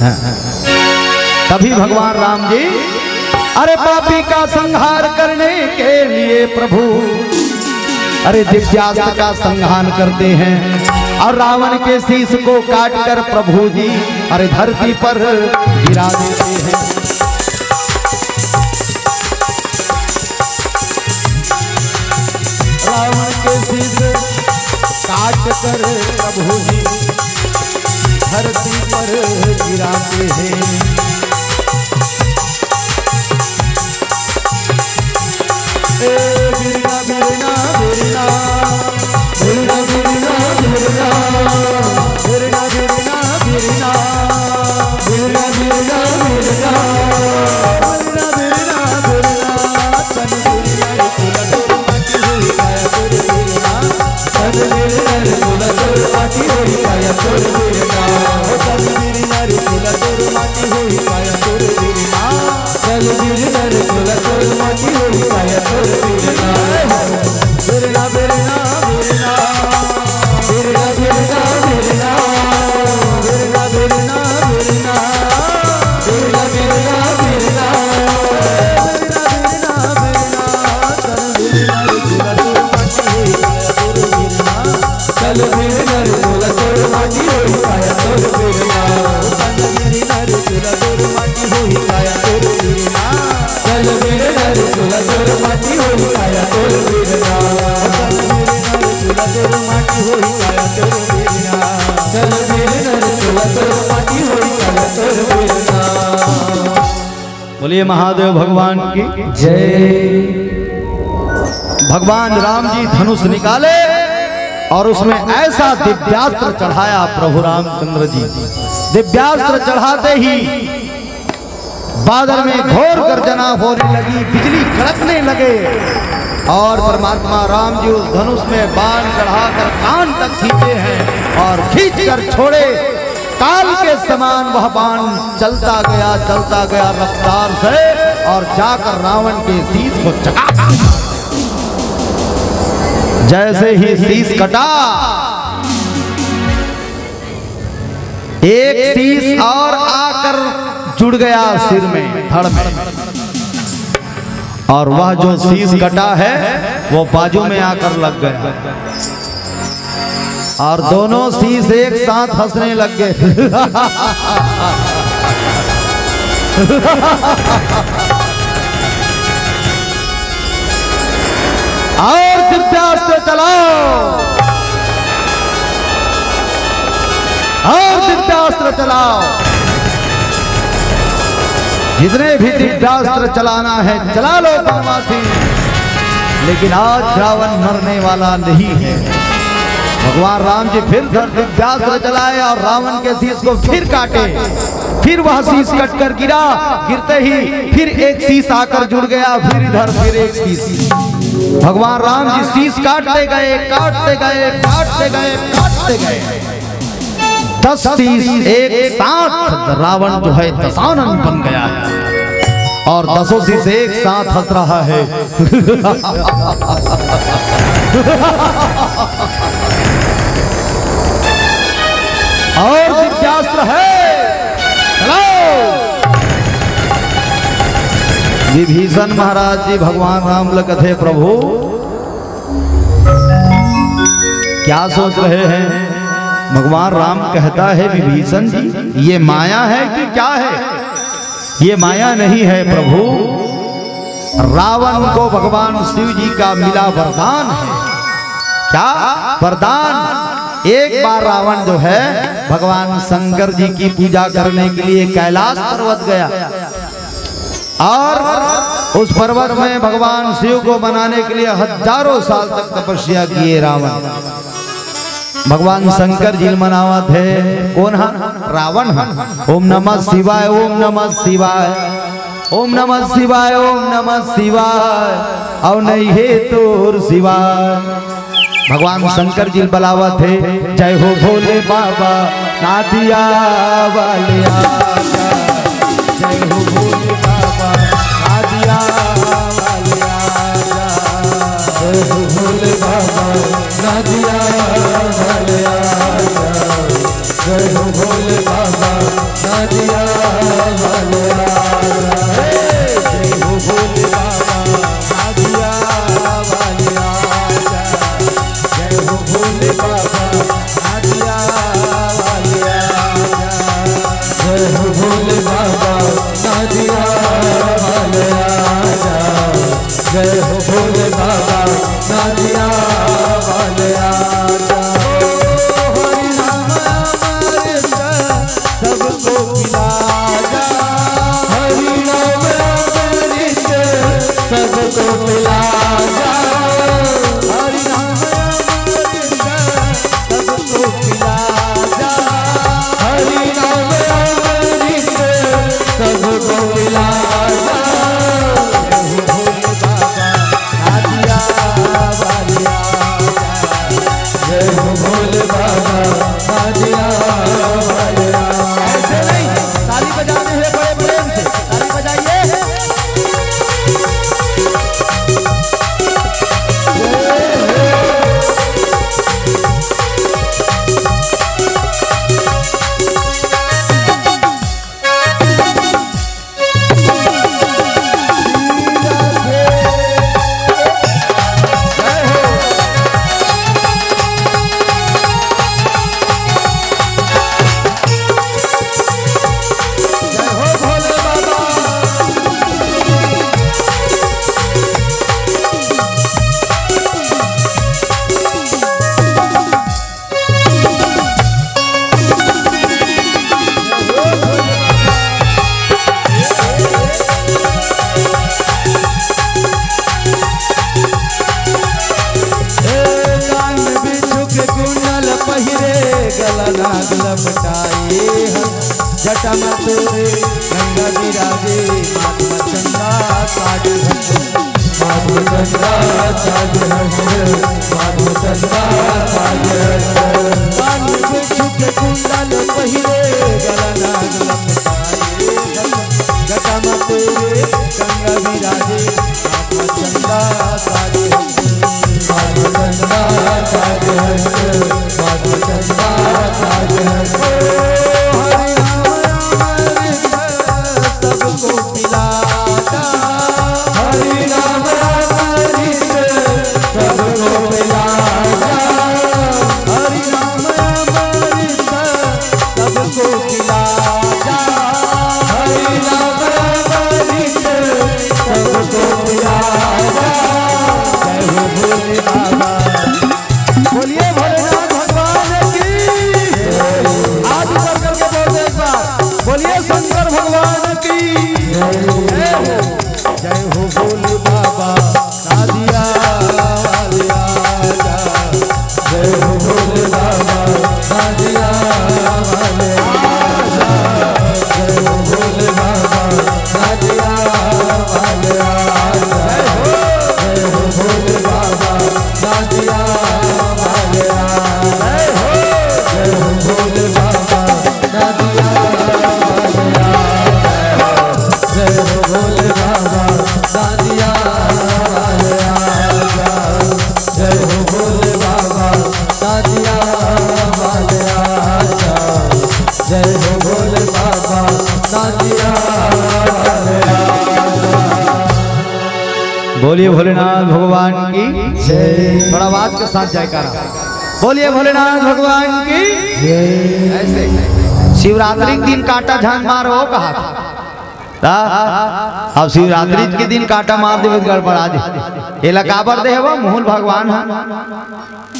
तभी भगवान राम जी, अरे, पापी का संहार करने के लिए प्रभु, अरे, दिव्यास्त्र का संहार करते हैं और रावण के शीश को काट कर प्रभु जी, अरे, धरती पर गिरा देते हैं। रावण के शीश काट कर प्रभु जी धरती पर गिराते हैं। ए बिरना, बिरना, बिरना, बिरना, बिरना, बिरना, बिरना, बिरना, बिरना, बिरना, बिरना, बिरना, बिरना, बिरना, बिरना, बिरना, बिरना, बिरना, बिरना, तन बिरना रे तोला तोर माटी होई काया तोर बिरना। ओ तन बिरना रे तोला तोर माटी होई काया तोर बिरना। तन बिरना रे तोला तोर माटी होई काया तोर बिरना। बिरना, बिरना, बिरना। बिरना, बिरना, बिरना। बिरना, बिरना, बिरना। बिरना, बिरना, बिरना। बोलिए महादेव भगवान की जय। भगवान राम जी धनुष निकाले और उसमें ऐसा दिव्यास्त्र चढ़ाया प्रभु रामचंद्र जी। दिव्यास्त्र चढ़ाते ही बादल में घोर गर्जना होने लगी, बिजली कड़कने लगे और परमात्मा राम जी उस धनुष में बाण चढ़ाकर कान तक खींचे हैं और खींचकर छोड़े। काल के समान वह बाण चलता गया, चलता गया रफ्तार से और जाकर रावण के शीश को चका। जैसे ही शीश कटा, एक शीश और आकर जुड़ गया सिर में, धड़ में, और वह जो शीश कटा है वो बाजू में आकर लग गया और दोनों शीश एक साथ हंसने लग गए। और दिव्यास्त्र चलाओ, और दिव्यास्त्र चलाओ। जितने भी दिव्यास्त्र चलाना है चला लो वनवासी, लेकिन आज रावण मरने वाला नहीं है। भगवान राम जी फिर दिव्यास्त्र चलाए और रावण के शीश को फिर काटे। फिर वह शीश कटकर गिरा, गिरते ही फिर एक शीश आकर जुड़ गया, फिर इधर फिर एक शीश। भगवान राम जी शीश काटते गए, काटते गए, काटते गए, काटते गए। दस शीश एक साथ रावण जो है दशानन बन गया है और दसों शीश एक साथ हंस रहा है। और दिव्यास्त्र है, चलाओ। विभीषण महाराज जी भगवान राम ल कथे, प्रभु क्या सोच रहे हैं? भगवान राम कहता है, विभीषण जी, ये माया है कि क्या है? ये माया नहीं है प्रभु, रावण को भगवान शिव जी का मिला वरदान है। क्या वरदान? एक बार रावण जो है भगवान शंकर जी की पूजा करने के लिए कैलाश पर्वत गया और उस पर्वत में भगवान शिव को मनाने के लिए हजारों साल तक तपस्या किए रावण। भगवान शंकर जी ल मनावत हे। कोन ह? रावण ह। ओम नमः शिवाय, ओम नमः शिवाय, ओम नमः शिवाय, ओम नमः शिवाय। अउ नइ हे तोर सिवाय। भगवान शंकर जी ल बलावत हे, जय हो भोले बाबा, नादिया वाले आजा। जय हो भोले बाबा, नादिया वाले आजा। जय हो भोले बाबा, नादिया वाले आजा। जय हो भोले बाबा, नादिया भोले बाबा, नाजिया वाले आजा। जय हो भोले बाबा, नाजिया वाले आजा। ओ हरि नाम अमृत सबको पिला जा। हरि नाम अमृत सबको पिला जा। हरि नाम अमृत सबको पिला जा। हरि नाम अमृत सबको पिला जा। जय हो भोले बाबा, नाजिया वाले आजा। जय हो भोले बाबा, नाजिया वाले आजा। ऐसे नहीं, ताली बजाने हैं बड़े प्रेम से, ताली बजाइए। ए, कान में बिच्छू के कुंडल पहिरे, गला नाग लपटाए हन। जटा में तोरे गंगा विराजे, माथ में चंदा ताज हन। माथ में चंदा ताज हन, माथ में चंदा ताज हन। कान में बिच्छू के कुंडल पहिरे, गला नाग लपटाए हन। जटा में तोरे गंगा विराजे, माथ में चंदा ताज हन। माथ में चंदा ताज हन, माथ में चंदा ताज हन। ओ हरि नाम अमृत सबको पिला जा। हरि नाम अमृत सबको पिला जा। हरि नाम अमृत सबको पिला जा। हरि नाम अमृत सबको पिला जा। जय हो भोले बाबा। बोलिए भोलेनाथ भगवान की। हाथ ऊपर करके बोल दे एक बार। बोलिए शंकर भगवान की। जय हो। जय हो भोले बाबा, नाजिया वाले आजा। जय हो भोले बाबा, नाजिया वाले आजा। जय हो भोले बाबा, नाजिया वाले आजा। जय हो भोले बाबा, नाजिया वाले आजा। जय हो भोले बाबा, नाजिया वाले आजा। जय हो भोले बाबा, नाजिया वाले आजा। जय हो भोले बाबा, नाजिया वाले आजा। जय हो भोले बाबा, नाजिया वाले आजा। बोलिए भोलेनाथ भगवान की जय। बड़ा आवाज के साथ जयकारा। बोलिए भोलेनाथ भगवान की जय। ऐसे शिवरात्रि के दिन काटा झन मारो कहा था। ता? अब शिवरात्रि के दिन काटा मार देबे त गड़बड़ा दे। एला काबर दे हवा? मूल भगवान ह।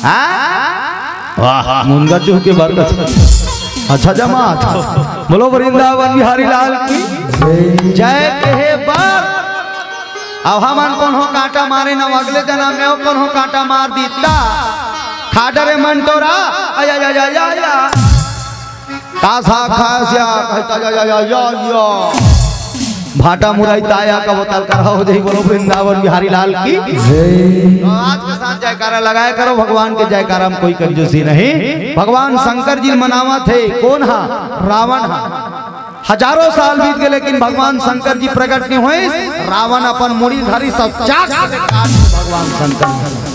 हाँ? वाह, मुनगा चूह के बरकत। अच्छा जमात। बोलो वृंदावन बिहारी लाल की जय। कहे बर। अब हमन कोनो काटा मारे न, अगले जनम में कोनो काटा मार दीता। खा डरे मन टोरा। आया, या, या, या, या। का साग खास या, कहता या, या, या, या, या। भाटा मुरई ताया का बोतल कर हो जाई, बोलो वृंदावन बिहारी लाल की। जय। तो आज के साथ जयकारा लगाया करो, भगवान के जयकारा में कोई कंजूसी नहीं। भगवान शंकर जी मनावत हे, कौन हा? रावण हा। हजारों साल बीत गए, लेकिन भगवान शंकर जी प्रकट नहीं हुए। रावण अपन मुड़ी धरी सब चाक से काट दे भगवान शंकर जी।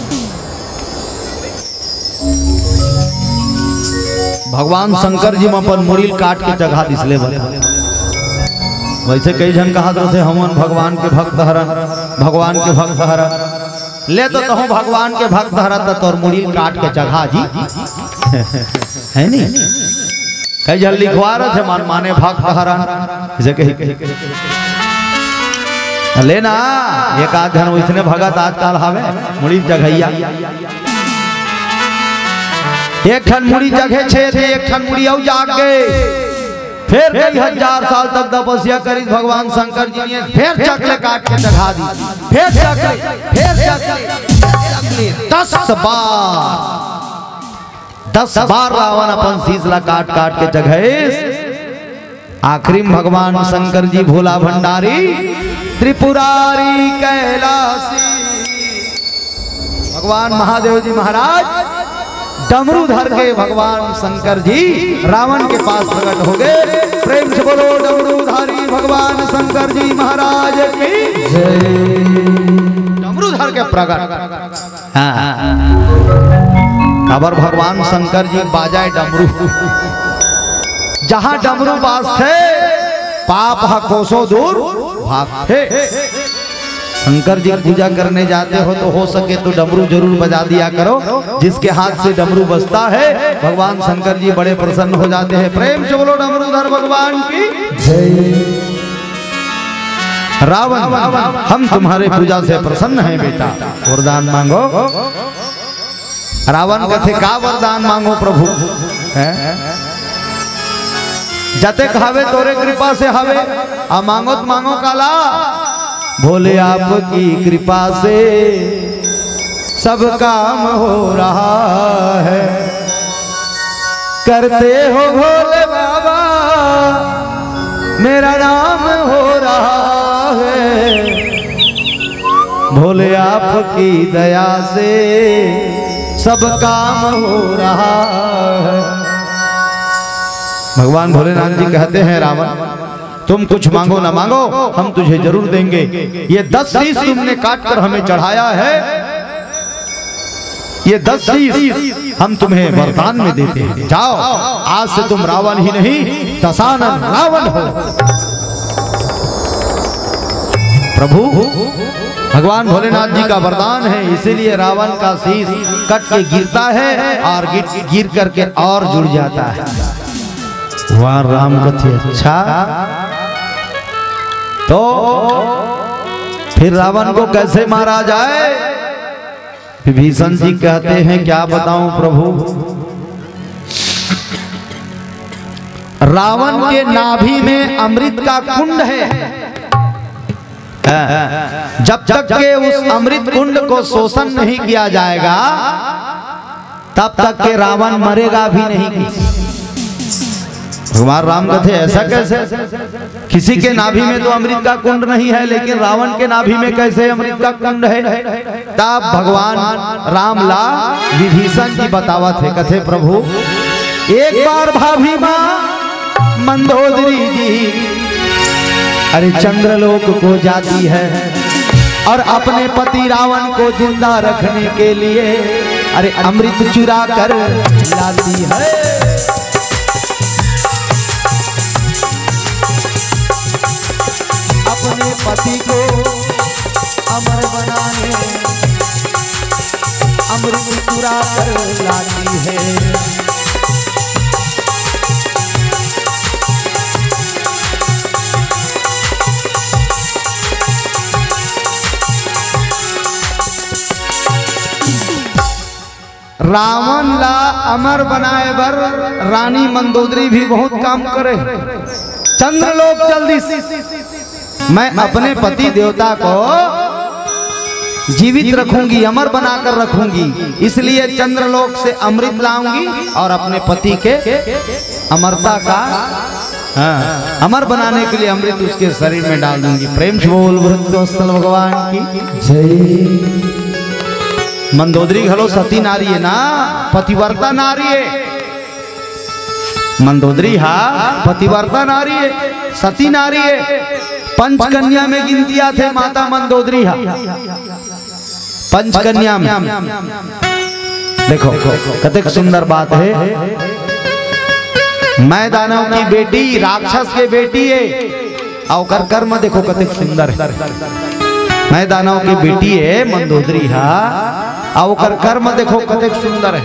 भगवान शंकर जी म अपन मुड़ी ल काट के चघा दिस ले बता। वैसे कई झन कहत रथे, "हमन भगवान के भक्त हरन, भगवान के भक्त हरन।" ले तो तहूँ भगवान के भक्त हरत त तोर मुड़ी ल काट के चघा जी। है नी? कई झन लिखवा रहे थे, मन माने भक्त हरन, जैसे कही, ले ना, एक आध झन वैसने भगत आजकल हवे, मुड़ी जघइया। एक ठन मुड़ी जघे छे थे, एक ठन मुड़ी अउ जाग गे। फिर कई हजार साल तक तपस्या करिस भगवान शंकर जी ने, फिर चकले काट के चघा दी, फिर चकले, फिर चकले, चकले, दस बार, दस बार रावण अपन शीश ला काट काट के चघेस। आखिरी में भगवान शंकर जी भोला भंडारी त्रिपुरारी कैलासी, भगवान महादेव जी महाराज डमरू धर के भगवान शंकर जी रावण के पास प्रकट हो गए। प्रेम से बोलो डमरूधारी भगवान शंकर जी महाराज की जय। डमरू धर के प्रकट। हाँ। अबर भगवान शंकर जी बाजाए डमरू, जहाँ डमरू बाजथे, पाप ह कोसों दूर भागथे। शंकर जी की पूजा करने जाते हो तो हो सके तो डमरू जरूर बजा दिया करो। जिसके हाथ से डमरू बजता है, भगवान शंकर जी बड़े प्रसन्न हो जाते हैं। प्रेम से बोलो डमरूधर भगवान की जय। रावण, हम तुम्हारे पूजा से प्रसन्न हैं बेटा, वरदान मांगो। रावण कथे, का वरदान मांगो प्रभु? हैं? जतेक हवे तोरे कृपा से हवे, आ मांगो त मांगो काला। भोले आपकी कृपा से सब काम हो रहा है, करते हो भोले बाबा, मेरा नाम हो रहा है। भोले आपकी दया से सब काम हो रहा है। भगवान भोलेनाथ जी कहते हैं, रावण, तुम कुछ मांगो ना मांगो, हम तुझे जरूर देंगे। ये दस शीश तुमने काट कर हमें चढ़ाया है, ये दस शीश हम तुम्हें वरदान में देते हैं। जाओ, आज से तुम रावण ही नहीं, दशानन रावण हो। प्रभु भगवान भोलेनाथ जी का वरदान है, इसीलिए रावण का शीश कट के गिरता है और गिर, गिर करके और जुड़ जाता है। भगवान राम कथे, अच्छा, तो फिर रावण को कैसे मारा जाए? विभीषण जी कहते हैं, क्या बताऊं प्रभु, रावण के नाभि में अमृत का कुंड है। जब तक के उस अमृत कुंड को शोषण नहीं किया जाएगा, तब तक के रावण मरेगा भी नहीं। भगवान राम कथे, ऐसा कैसे? किसी के नाभि में तो अमृत का कुंड नहीं है, लेकिन रावण के नाभि में कैसे अमृत का कुंड है? तब भगवान राम ला विभीषण जी बतावत हे, कथे, प्रभु, एक बार भाभी माँ मंदोदरी जी, अरे, चंद्रलोक को जाती है और अपने पति रावण को जिंदा रखने के लिए, अरे, अमृत चुरा कर लाती है। अपने पति को अमर बनाने अमृत चुरा कर लाती है। रावण ला अमर बनाए बर रानी मंदोदरी भी बहुत काम करे। चंद्रलोक चल दिस, मैं अपने पति देवता को जीवित रखूंगी, अमर बनाकर रखूंगी, इसलिए चंद्रलोक से अमृत लाऊंगी और अपने पति के अमरता का, हाँ, अमर बनाने के लिए अमृत उसके शरीर में डाल दूंगी। प्रेम से बोल वृद्धोत्सल भगवान की जय। मंदोदरी घलो सती नारी है ना, पतिव्रता नारी है। मंदोदरी हा पतिव्रता नारी है, सती नारी है। पंच कन्या में गिनती आथे माता मंदोदरी हा। पंच कन्या में देखो, कतेक सुंदर बात है। मैं दानव की बेटी, राक्षस के बेटी है, अउ ओकर कर्म देखो कतेक सुंदर है। मैं दानव के बेटी है मंदोदरी हा, अउ ओकर कर्म देखो कतेक सुंदर है।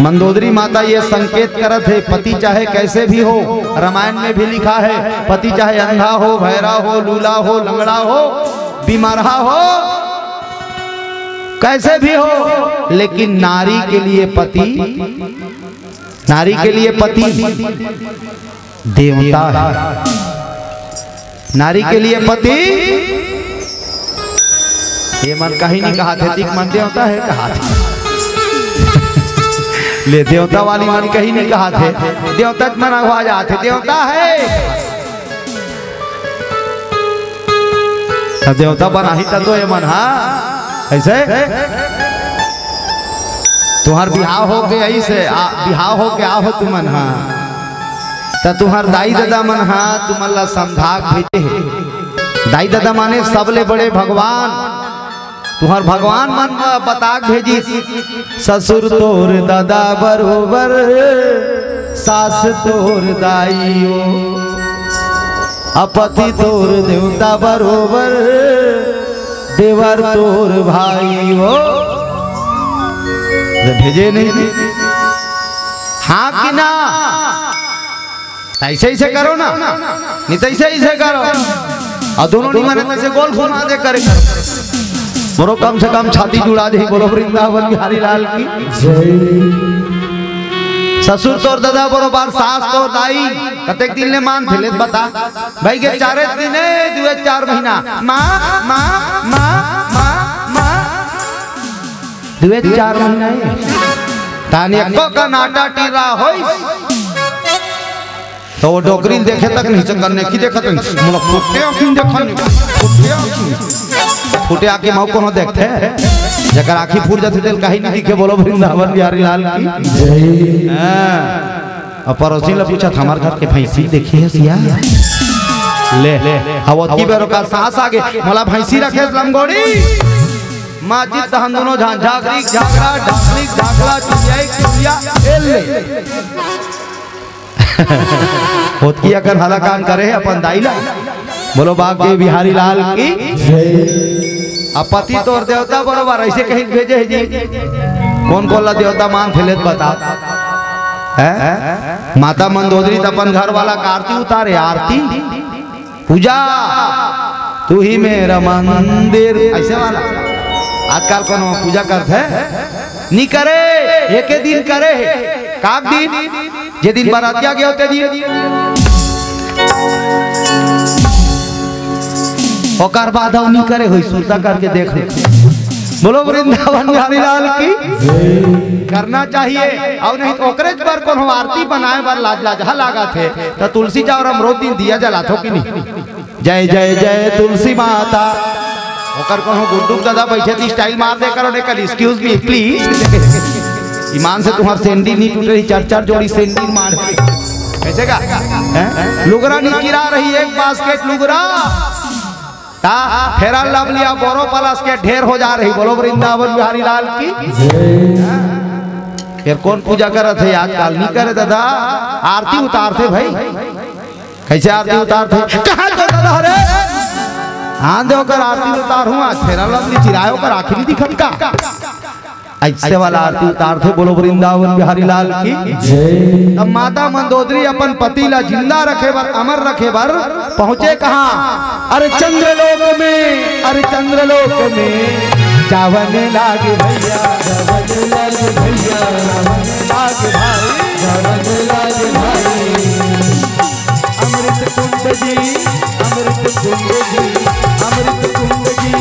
मंदोदरी माता ये संकेत करत हे, पति चाहे कैसे भी हो, रामायण में भी लिखा है, पति चाहे अंधा हो, भैरा हो, लूला हो, लंगड़ा हो, बीमारहा हो, कैसे भी हो, लेकिन नारी के लिए पति, नारी के लिए पति देवता है। नारी के लिए पति, ये मन कहीं नहीं कहा थे, दिख मन देवता है कहा थे। ले, देवता वाली मन कहीं नहीं कहा थे, देवता मन अगवा जाते, देवता है। त देवता बनाही त तो ये मन हा ऐसे तुहर बिहाव हो के ऐसे आ, बिहाव हो के आहो तुमन हा, त तुहर दाई ददा मन हा तुमन ला समझा के भेजे हे। दाई ददा माने सबले बड़े भगवान, तुहर भगवान मन ला बता के भेजिस। ससुर तोर ददा बरोबर, सास तोर दाई ओ, अपति तोर देवता बरोबर, देवर तोर भाई ओ। भेजे नहीं, हाँ कि ना? ऐसे ऐसे करो ना, नहीं तो ऐसे ऐसे करो। और दोनों नहीं माने तो ऐसे गोल घुमा दे करे करो। बोलो कम से कम छाती जुड़ा दे, बोलो वृंदावन बिहारी लाल की। ससुर तोर दादा बरोबर, सास तोर दाई, कतेक दिन ले मान थे ले बता। भाई के चारे दिन है, दुए चार महीना। माँ, माँ, माँ, माँ, माँ। दुए चार महीना है। तानी एको का नाटा टीरा होई। तो वो डोकरी ल देखे तक नहीं सकन ने की देखत नहीं। मोला फुटे आँखी देखन नहीं। फुटे आँखी। फुटे आँखी माऊ कोनो देखते? जकर आँखी फूट जाते तेल कहीं नहीं दिखे। बोलो वृंदावन बिहारी लाल की। हाँ। अब पड़ोसी ला पूछा था, "हमार घर के भैंसी देखी है सिया?" ले, अब ओतकी बेर ओकर सास आगे, "मोला भैंसी रखे लंगोड़ी।" माँ जित हम दोनों झांझागरी, झागरा, ढाकरी, झाकला, चुरिया, चुरिया, ए ले। ओतकी अकन हला काम करे हे अपन दाई ला। बोलो बाग के बिहारी लाल की। अब पति तोर देवता बरोबर ऐसे कहीं भेजे हे जी। कौन कौन ला देवता मान थे ले त बता। हैं? माता मंदोदरी त अपन घर वाला का आरती उतारे, आरती। पूजा, तू ही मेरा मंदिर, ऐसे वाला। आजकल कोनो पूजा करथे? नी करे, एके दिन करे हे। का दिन? जे दिन बरातिया गयो ते दिन। ओकर बाद अउ नी करे होई, सुरता करके देख ले। बोलो वृंदावन बिहारी लाल की। करना चाहिए, अउ नहीं तो ओकरे बर कोनो आरती बनाए बर लाज लाज हा लागत हे, त तुलसी चौरा म रोज दिन दिया जलाथो कि नहीं? जय जय जय तुलसी माता। ओकर कोनो गुड्डू दादा बैठे थी, style मार दे करो, ने कल, "Excuse me, please।" ईमान से तुम्हार सेंडी नहीं टूटे रही, चार चार जोड़ी सेंडी मार के। कैसे का? हैं? लुगरा नहीं किरा रही, एक basket लुगरा। ता फेरा लवलिया बोरो प्लस के ढेर हो जा रही। बोलो वृंदावन बिहारी लाल की। फिर कौन पूजा करत हे आजकल? नहीं करे दादा, आरती उतारथे भाई। कैसे आरती उतारथे? कहाँ तो दादा रे? हाँ, दे ओकर आरती उतार हुआ, फेरा लवली चिराए ओकर आँखी नी दिखत का? ऐसे वाला आरती उतारथे। बोलो वृंदावन बिहारी लाल की। जय। तब माता मंदोदरी अपन पति ला जिंदा रखे बर, अमर रखे बर पहुँचे कहाँ? अरे चंद्रलोक में, अरे चंद्रलोक में। जावन लाग भैया, जावन लाग भैया, जावन लाग भाई, जावन लाग भाई। अमृत कुंड जी, अमृत कुंड जी, अमृत कुंड जी,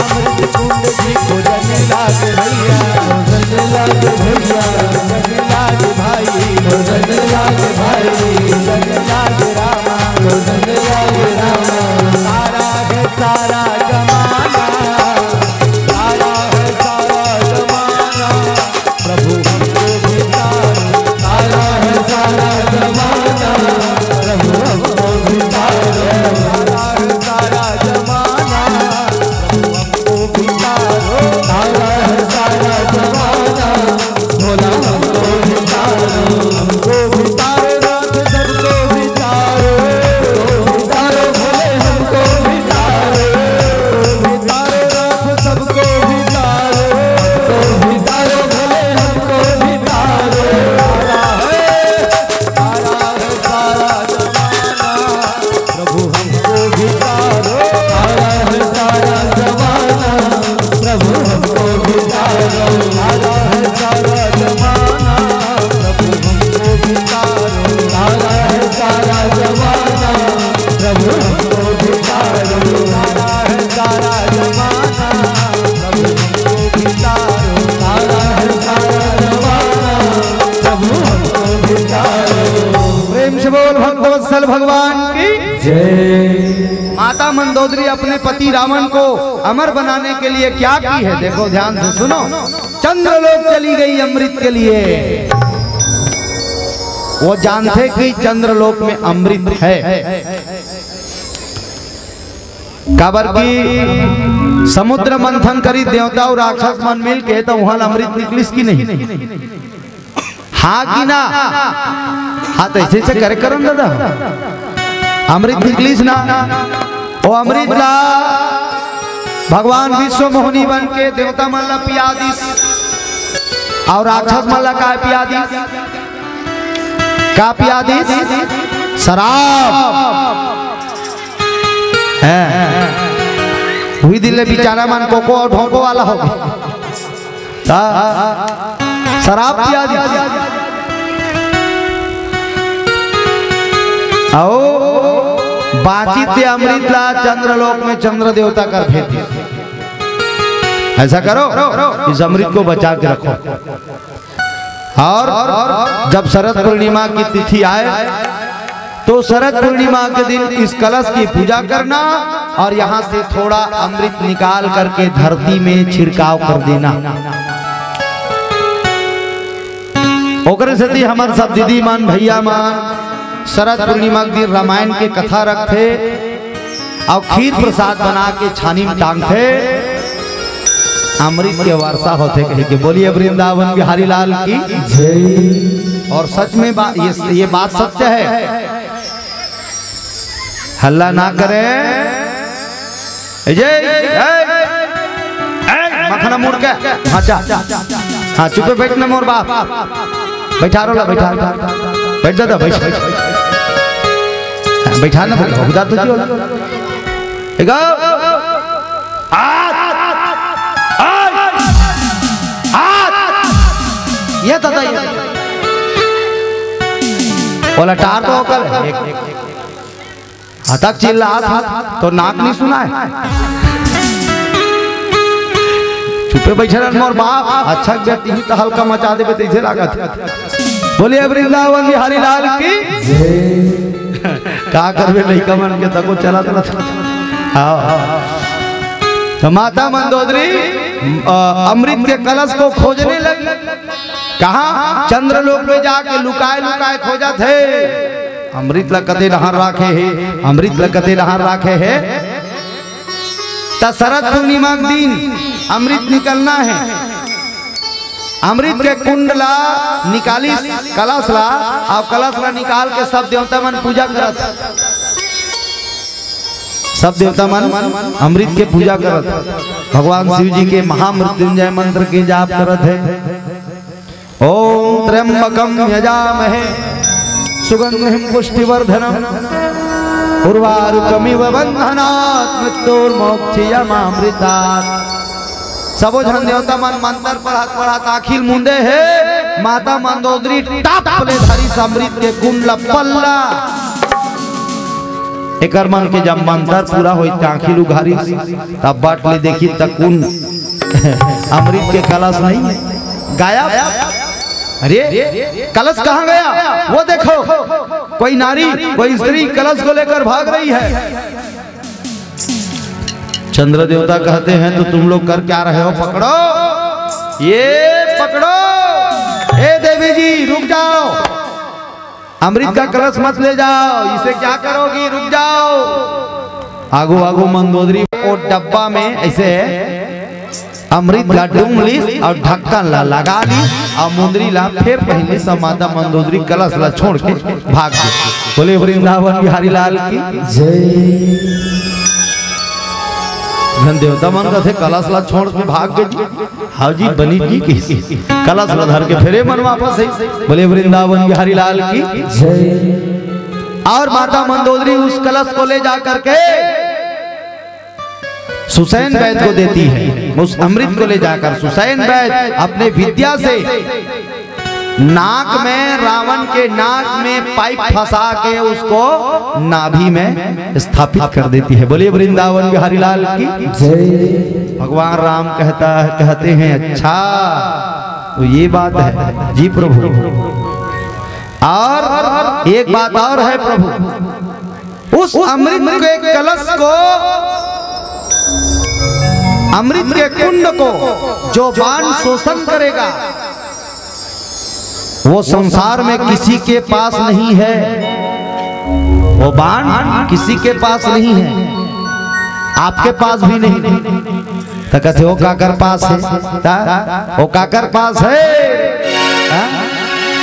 अमृत कुंड जी। खोजन लाग भैया, खोजन लाग भैया, खोजन लाग भाई, खोजन लाग भाई, खोजन लाग रामा, खोजन लाग रामा। सारा है सारा जमाना, सारा है सारा जमाना, प्रभु हमको भी तारो। सारा है सारा जमाना, प्रभु हमको भी तारो। माता मंदोदरी अपने पति रावण को अमर बनाने के लिए क्या की है, देखो ध्यान से सुनो। चंद्रलोक चली गई अमृत के लिए। वो जानथे कि चंद्रलोक में अमृत है, काबर कि समुद्र मंथन करी देवता अउ राक्षस मन मिल के, त उहां ले अमृत निकलिस कि नहीं? हां कि ना? हां, त अइसे अइसे करे करन दादा, अमृत निकलिस ना। ओ अमृत ला भगवान विश्व मोहनी बन के देवता मन ला पिया दिस, अउ राक्षस मन ला काय पिया दिस? का पिया दिस? शराब। हैं, उही दिन ले बिचारा मन कोको अउ ढोंको वाला हो गे। त शराब पिया दिस। अउ बांचिस ते अमृत ला चंद्रलोक में चंद्र देवता कर भेज दिस। ऐसा करो, इस अमृत को बचा के रखो। और जब शरद पूर्णिमा की तिथि आए, तो शरद पूर्णिमा के दिन इस कलश की पूजा करना और यहाँ से थोड़ा अमृत निकाल करके धरती में छिड़काव कर देना। ओकरे सेती हमर सब दीदी मन, भैया मन शरद पूर्णिमा के दिन रामायण के कथा रखथे अउ खीर प्रसाद बना के छानी में टांगथे, अमृत के वर्षा होथे कहिके। बोलिए वृंदावन बिहारी लाल की जय। और सच में बा-, ये, ये बात सत्य है, हल्ला ना करे। ए, जय, ए, ए, मखना मुड़ के, हां, जा। हां, चुपे बैठ ना मोर बाप। बैठा रोला, बैठा। बैठ दादा, बैठ। हां, बैठा ना, बैठा। उधर तो क्यों? एक, हाथ, हाथ, हाथ। ये दादा, ये। ओला टार तो ओकर। एक, एक। अतक चिल्लात हस, तोर नाक नइ सुनाय? चुपे बइठे रह मोर बाप, अच्छा के बेटी ही त हल्का मचा देबे तइसे लागत। बोलिए वृंदावन बिहारी लाल की। का करबे लइका मन के तको चलत रहत। हां, हां। त माता मंदोदरी, अ, अमृत के कलश को खोजने लगी। कहां? चंद्रलोक में जाके लुकाय लुकाय खोजत हे। अमृत ल कते डहार राखे हे, अमृत ल कते डहार राखे हे। त शरद पूर्णिमा के दिन अमृत निकलना हे। अमृत के कुंड ला निकालिस, कलश ला, अउ कलश ला निकाल के सब देवता मन पूजा करत। सब देवता मन अमृत के पूजा करत, भगवान शिव जी के महामृत्युंजय मंत्र के जाप करत हे। ओम त्र्यंबकम यजामहे सुगंधिम पुष्टिवर्धनम उर्वारुकमिव बंधनात् मृत्योर्मोक्षयमामृतात्। सबो झन देवता मन मंत्र पढ़त पढ़त आँखी ल मूंदे हे, माता मंदोदरी टप ले धरिस अमृत के कुंड ल पल्ला। एकर मन के जब मंत्र पूरा होइस, आँखी ल उघारिस, तब बाट ले देखिस त कुंड अमृत के कलश नहीं, गायब। अरे, कलश कहाँ गया? वो देखो, कोई नारी, कोई स्त्री कलश को लेकर भाग रही है। चंद्र देवता कहते हैं, तो तुम लोग कर क्या रहे हो? पकड़ो, ये पकड़ो। ए देवी जी, रुक जाओ, अमृत का कलश मत ले जाओ। इसे क्या करोगी? रुक जाओ। आगू आगू मंदोदरी ओ डब्बा में ऐसे अमृत ला डूम लिस अउ ढक्कन ला लगा लिस अउ मुंदरी ला फेर पहिन लिस अउ माता मंदोदरी कलश ला छोड़ के भाग गे। बोले वृंदावन बिहारी लाल की जय। झन देवता मन कथे कलश ला छोड़ के भाग गे। हां जी, बनी जी की कलश ला धर के फेरे मन वापस हे। बोले वृंदावन बिहारी लाल की जय। और माता मंदोदरी उस कलश को ले जा करके सुसैन वैद को देती है। उस अमृत को ले जाकर सुसैन वैद अपने विद्या से नाक में, रावण के नाक में पाइप फंसा के उसको नाभि में स्थापित कर देती है। बोलिए वृंदावन बिहारी लाल की जय। भगवान राम कहता, कहते हैं, अच्छा, तो ये बात है जी प्रभु। और एक बात और है प्रभु, उस अमृत के कलश को, अमृत के कुंड को जो बाण शोषण करेगा, वो संसार में किसी के पास नहीं है। वो बाण किसी के पास नहीं है, आपके पास भी नहीं। त कथे, "ओ काकर पास हे?" त, "ओ काकर पास हे?" हाँ?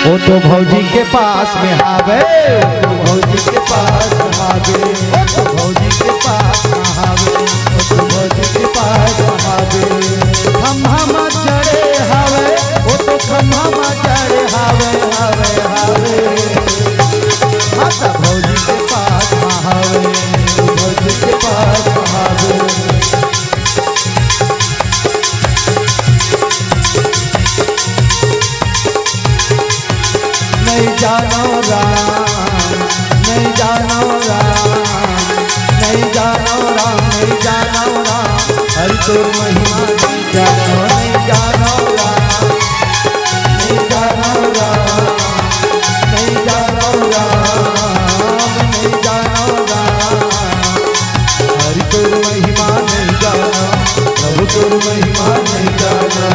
"ओ तो भौजी के पास में हावे।" "ओ तो भौजी के पास हावे, ओ तो भौजी के पास हावे, ओ तो भौजी के पास हावे।" खम्हा म चढ़े हावे, ओ तो खम्हा म चढ़े हावे, हावे, हावे। माता भौजी के पास हावे, भौजी के पास हावे। नहीं जानो राम, नहीं जानो राम, नहीं जानो राम, नहीं जानो राम। हरि तोर महिमा नहीं जानो, नहीं जानो राम, नहीं जानो राम, नहीं जानो राम, नहीं जानो राम। हरि तोर महिमा नहीं जानो, प्रभु तोर महिमा नहीं जानो।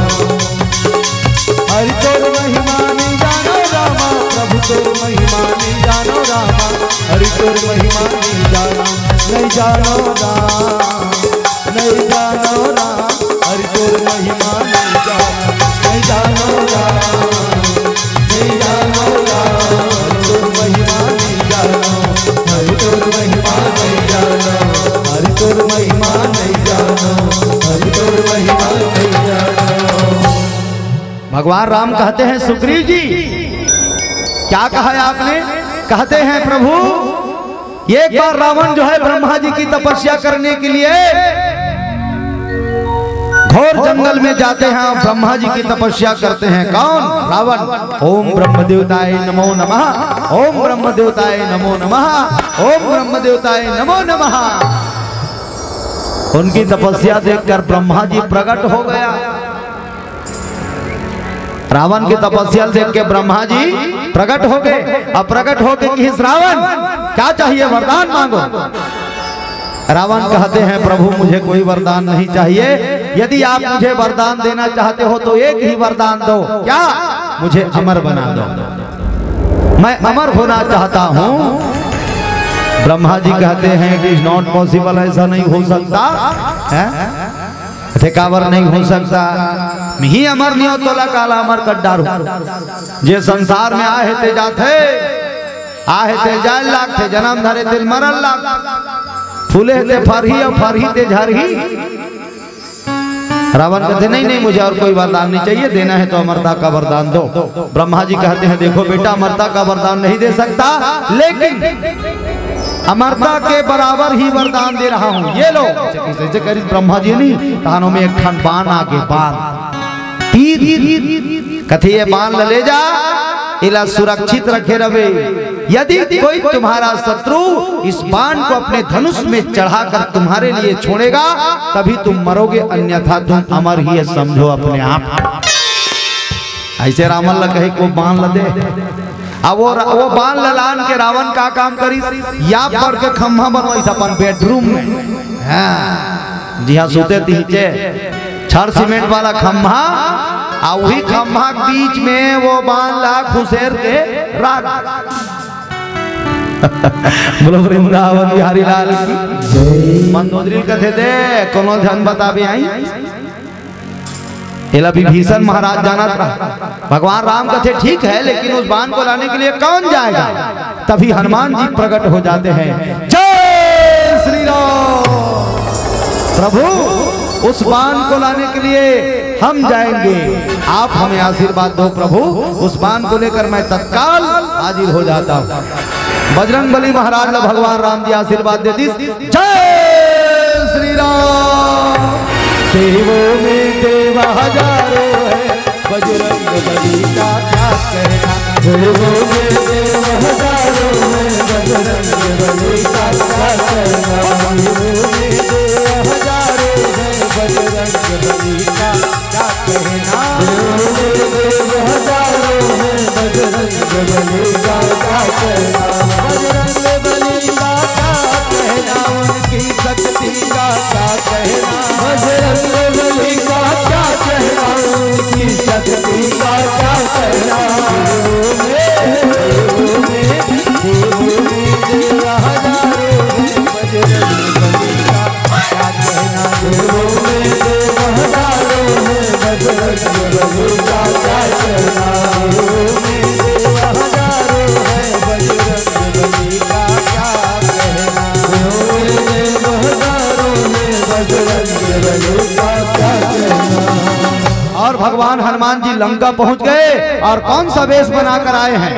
हरि तोर महिमा नहीं जानो रामा, प्रभु तोर महिमा नहीं जानो रामा। हरि तोर महिमा नहीं जानो, नहीं जानो राम, नहीं जानो राम। हरि तोर महिमा नहीं जानो, नहीं जानो राम, नहीं जानो राम। हरि तोर महिमा नहीं जानो, हरि तोर महिमा नहीं जानो, हरि तोर महिमा नहीं जानो, हरि तोर महिमा नहीं जानो। भगवान राम कहते हैं, "सुग्रीव जी, क्या कहा है आपने?" कहते हैं, "प्रभु, एक बार रावण जो है ब्रह्मा जी की तपस्या करने के लिए घोर जंगल में जाते हैं, ब्रह्मा जी की तपस्या करते हैं।" कौन? रावण। "ओम ब्रह्म देवताय नमो नमः, ओम ब्रह्म देवताय नमो नमः, ओम ब्रह्म देवताय नमो नमः।" उनकी तपस्या देखकर ब्रह्मा जी प्रकट हो गया। रावण की तपस्या देख के ब्रह्मा जी प्रकट हो गए। अब प्रकट होके कहिस, "रावण, क्या चाहिए? वरदान मांगो।" रावण कहते हैं, "प्रभु, मुझे कोई वरदान नहीं चाहिए। यदि आप मुझे वरदान देना चाहते हो तो एक ही वरदान दो।" "क्या?" "मुझे अमर बना दो, मैं अमर होना चाहता हूँ।" ब्रह्मा जी कहते हैं, "It is not possible, ऐसा नहीं हो सकता।" हैं? "अथे काबर नहीं हो सकता? मिही अमर नियो, तोला काला अमर कर डारू।" जे संसार में आहे ते जाथे, आहे ते जाय लागथे, जन्म धरे ते मरल लाग, फूले ते फरही और फरही ते झरही। रावण कहते, "नहीं, नहीं, मुझे और कोई वरदान नहीं चाहिए, देना है तो अमरता का वरदान दो।" ब्रह्मा जी कहते हैं, "देखो बेटा, अमरता का वरदान नहीं दे सकता, लेकिन अमरता के बराबर ही वरदान दे रहा हूँ, ये लो।" जैसे करी ब्रह्मा जी नहीं, तहानो में एक ठन बाण आगे, बाण, तीर, कथे, "ये बाण ल ले जा, इला सुरक्षित रखे रवे। यदि कोई तुम्हारा शत्रु इस बाण को अपने धनुष में चढ़ाकर तुम्हारे लिए छोड़ेगा, तभी तुम मरोगे, अन्यथा तुम अमर ही है, समझो अपने आप।" ऐसे रावण ल कहे को बाण ल दे। अब वो, वो बाण ल लान के रावण का काम करिस, या पड़ के खम्भा बनवाइस अपन बेडरूम में। हाँ, जिहाँ सुते तिहिचे, छड़ सीमेंट वाला खम्भा, आ वही खम्भा के बीच में वो बाण ला खुसेर के राख। बोलो वृंदावन बिहारी लाल की जय। मंदोदरी कथे दे, कोनो झन बताबे आई। एला विभीषण महाराज जानत रहा। भगवान राम कथे, "ठीक है, लेकिन उस बाण को लाने के लिए कौन जाएगा?" तभी हनुमान जी प्रकट हो जाते हैं। जय श्री राम। "प्रभु, उस बाण को लाने के लिए हम जाएंगे, आप हमें आशीर्वाद दो प्रभु, उस बाण को लेकर मैं तत्काल हाजिर हो जाता हूँ।" बजरंग बली महाराज ला भगवान राम जी आशीर्वाद दे दिस। जय श्री राम। देवों में देव हजारों है, बजरंग बली का क्या कहना। देवों में देव हजारों है, बजरंग बली का क्या कहना। देवों में देव हजारों है, बजरंग बली का क्या कहना। देवों में देव हजारों है, बजरंग बली का क्या कहना। बजरंग बली का क्या क्या कहना, रो मेरे हजारों है बजरंग बली का, क्या कहना, रो मेरे हजारों है बजरंग बली का, क्या कहना, रो मेरे हजारों है बजरंग बली का, क्या कहना। और भगवान हनुमान जी लंका पहुंच गए और कौन सा वेश बनाकर आए हैं?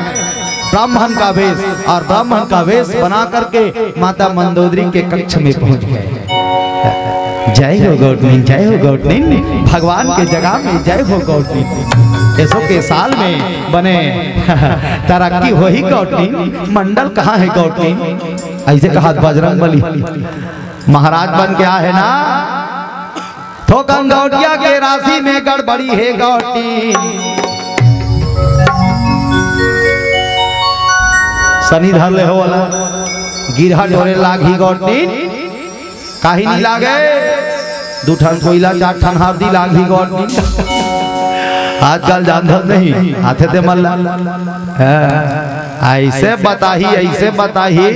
ब्राह्मण का वेश। और ब्राह्मण का वेश बना करके माता मंदोदरी के कक्ष में पहुंच गए। जय हो गौटनिन, जय हो गौटनिन, भगवान के जगह में जय हो गौटनिन। ऐसो के साल में बने तरक्की हो ही गौटनिन, मंडल कहाँ है गौटनिन? ऐसे कहा बजरंग बली महाराज बन के आए हैं ना। थोकन गौटिया के राशि में गड़बड़ी है गौटी। शनि धर ले हो वाला गिरहा ढोरे लाग ही गौटी, काही नहीं लागे। दू ठन कोयला, चार ठन हरदी लाग ही गौटी। आजकल जानत नहीं, हाथे ते मल्ला। हाँ, ऐसे बताही, ऐसे बताही।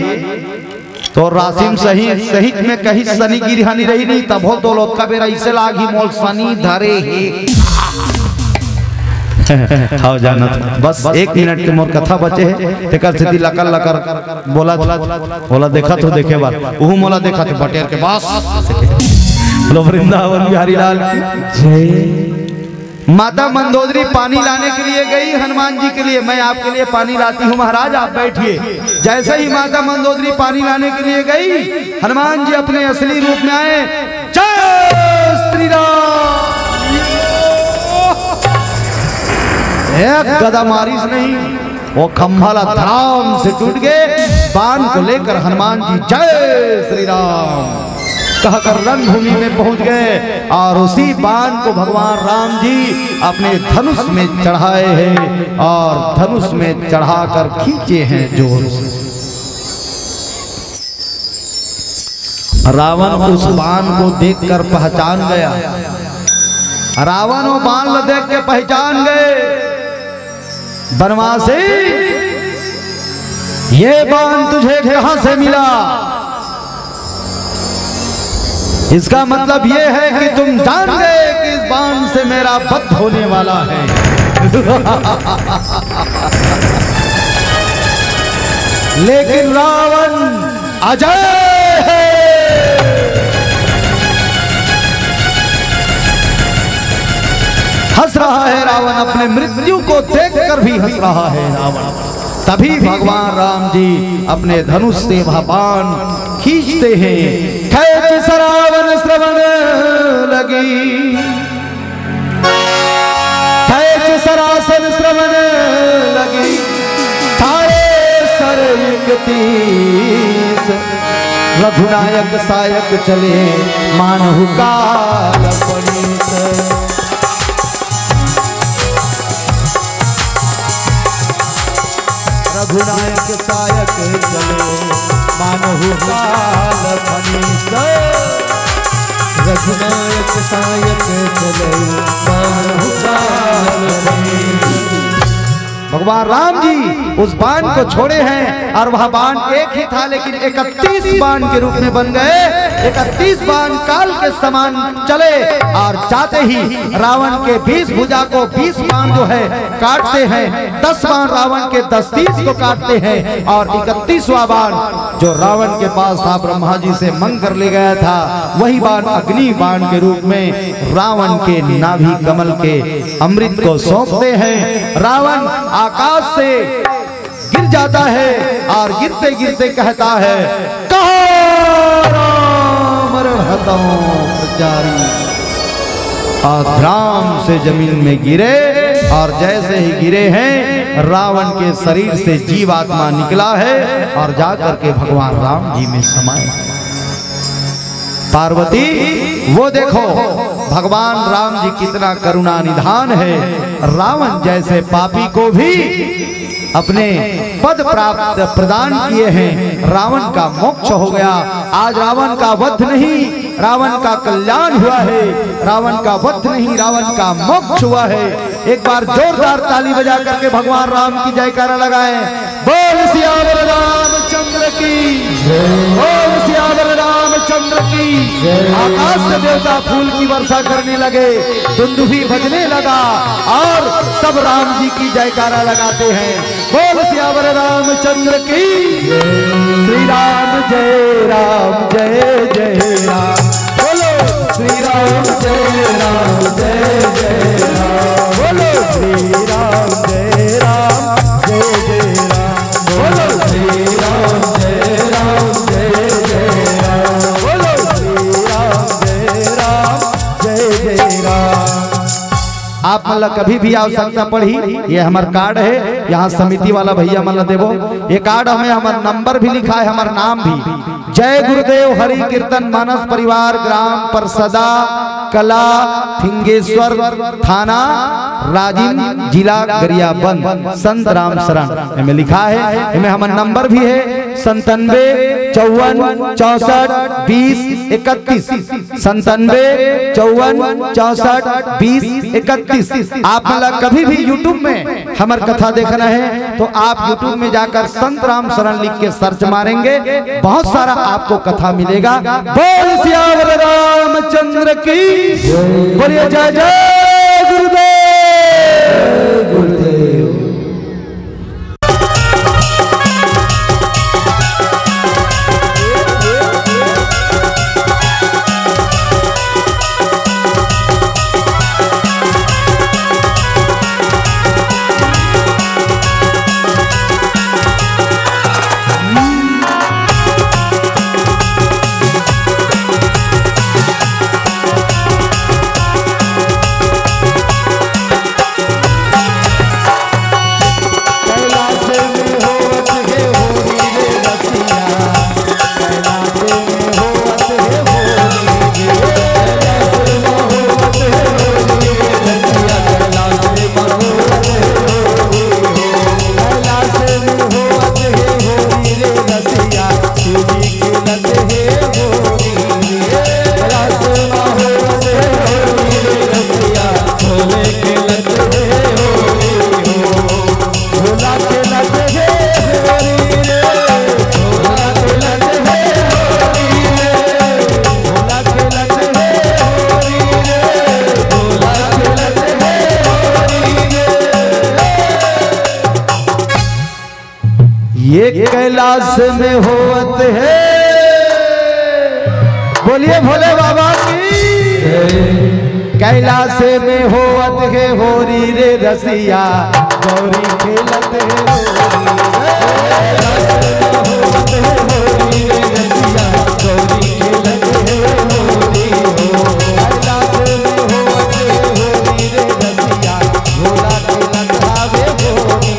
तो राशिम सही, सही में कहीं शनि गिरहानी रही नहीं, तब हो तो लोग का बेरा इसे लागी मोल शनि धरे हे। हाव जानत, बस एक मिनट के मोर कथा बचे हे, तेकर सेती लकर लकर बोला, बोला देखा तो देखे बार, उहू मोला देखा थे बटेर के बस। बोलो वृंदावन बिहारी लाल की जय। माता मंदोदरी पानी लाने के लिए गई हनुमान जी के लिए, "मैं आपके लिए पानी लाती हूँ महाराज, आप बैठिए।" जैसे ही माता मंदोदरी पानी लाने के लिए गई, हनुमान जी अपने असली रूप में आए। जय श्री राम। एक गदा मारिस नहीं, वो खंभा ला धड़ाम से टूट गए। बाण को लेकर हनुमान जी जय श्री राम कहकर रणभूमि में पहुंच गए और उसी बाण को भगवान राम जी अपने धनुष में चढ़ाए हैं और धनुष में चढ़ाकर खींचे हैं जोर से। रावण उस बाण को देखकर पहचान गया। रावण वो बाण ल देख के पहचान गए। बनवासी, ये बाण तुझे कहां से मिला? इसका मतलब ये है कि तुम जान गए कि इस बाण से मेरा वध होने वाला है। लेकिन रावण अजय है। हंस रहा है रावण, अपने मृत्यु को देखकर भी हंस रहा है रावण। तभी भगवान राम जी अपने धनुष से वह बाण खींचते हैं। खैच सरावन श्रवण लगी, खैच सरासन श्रवण लगी, ठारे सर इकतीस। रघुनायक सायक चले मानहु काल पनीस। रघुनायक सायक चले मानहु काल पनीस। रघुनायक सायक चले मानहु काल पनीस। भगवान राम जी उस बाण को छोड़े हैं और वह बाण एक ही था, लेकिन इकतीस बाण के रूप में बन गए। इकतीस बाण काल के समान चले और जाते ही रावण के बीस भुजा को बीस बाण जो है काटते हैं, दस बाण रावण के दस तीस को काटते हैं और इकतीसवां बाण जो रावण के पास था, ब्रह्मा जी से मंग कर ले गया था, वही बाण अग्नि बाण के रूप में रावण के नाभि कमल के अमृत को सौंपते हैं। रावण आकाश से गिर जाता है और गिरते गिरते कहता है, "कहा राम रहता प्रचारी।" और धड़ाम से जमीन में गिरे और जैसे ही गिरे हैं, रावण के शरीर से जीवात्मा निकला है और जाकर के भगवान राम जी में समाए। पार्वती, वो देखो भगवान राम जी कितना करुणा निधान है। रावण जैसे पापी को भी अपने पद प्राप्त प्रदान किए हैं। रावण का मोक्ष हो गया। आज रावण का वध नहीं, रावण का कल्याण हुआ है। रावण का वध नहीं, रावण का मोक्ष हुआ है। एक बार जोरदार ताली बजा करके भगवान राम की जयकारा लगाएं। बोल सियावर रामचंद्र की, बोल सियावर रामचंद्र आकाश से देवता फूल की वर्षा करने लगे, दुंदुभी बजने लगा और सब राम जी की जयकारा लगाते हैं। बोल सियावर रामचंद्र की। श्री राम जय राम जय जय राम। बोलो श्री राम जय राम जय जय राम। बोलो श्री राम जय राम जय जय राम। बोलो श्री राम जय राम जय जय राम। बोलो श्री राम जय राम जय जय राम। आप मन ला कभी भी आवश्यकता पड़ही, ये हमर कार्ड हे, यहाँ समिति वाला भैया मन ला देबो। ये कार्ड में हमर नंबर भी लिखा हे, हमर नाम भी। जय गुरुदेव हरि कीर्तन मानस परिवार, ग्राम परसदा कला, फिंगेश्वर थाना, राजिम, जिला गरियाबंद, संत राम शरण। एमे लिखा हे, एमे हमर नंबर भी हे, संतानबे चौवन चौसठ बीस इकतीस। संतानबे चौवन चौसठ बीस इकतीस। आप मन ला कभी भी YouTube में हमर कथा देखना हे तो आप YouTube में जाकर संत राम शरण लिख के सर्च मारेंगे, बहुत सारा आपको कथा मिलेगा। बोल सियावर रामचंद्र की। बोलिए जय जय गुरुदेव। ये कैलाश में होवत हे, बोलिए भोले बाबा की। कैलाश में होवत हे होरी रे रसिया, गौरी खेलत हे होरी। कैलाश में होवत हे होरी रे रसिया, गौरी खेलत हे होरी हो। कैलाश में होवत हे होरी रे रसिया, भोला खेलत हवे होरी।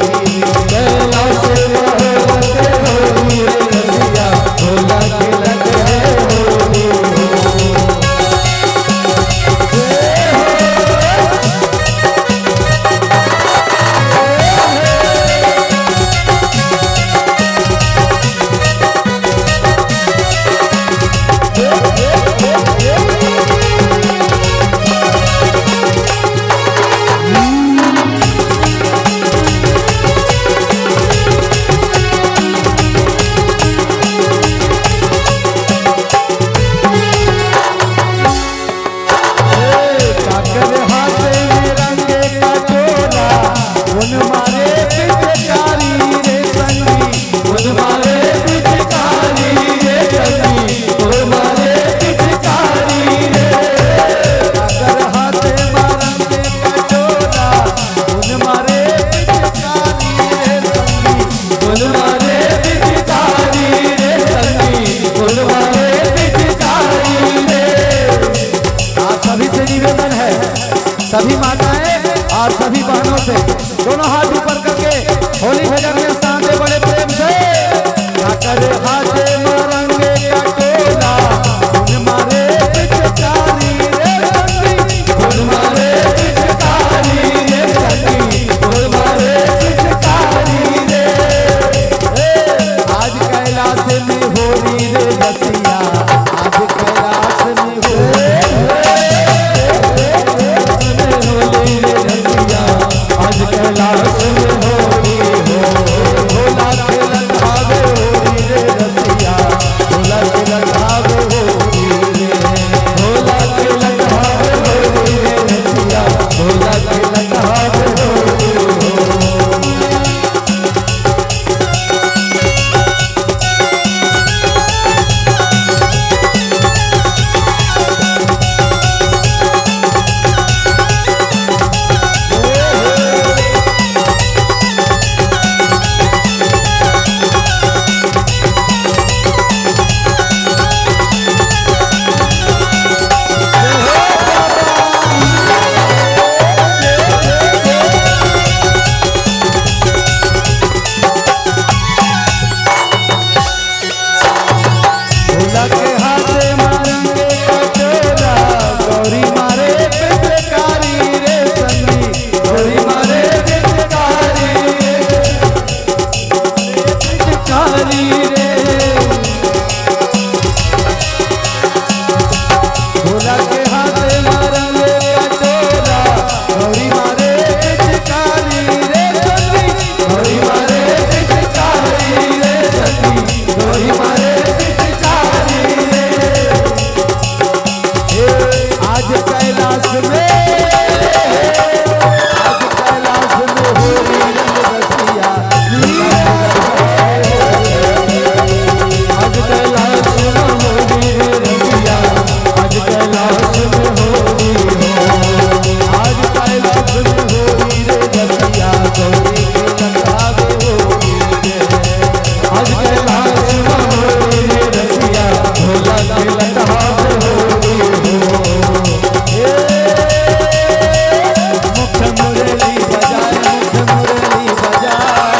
मुख मुरली बजाए, मुख मुरली बजाए,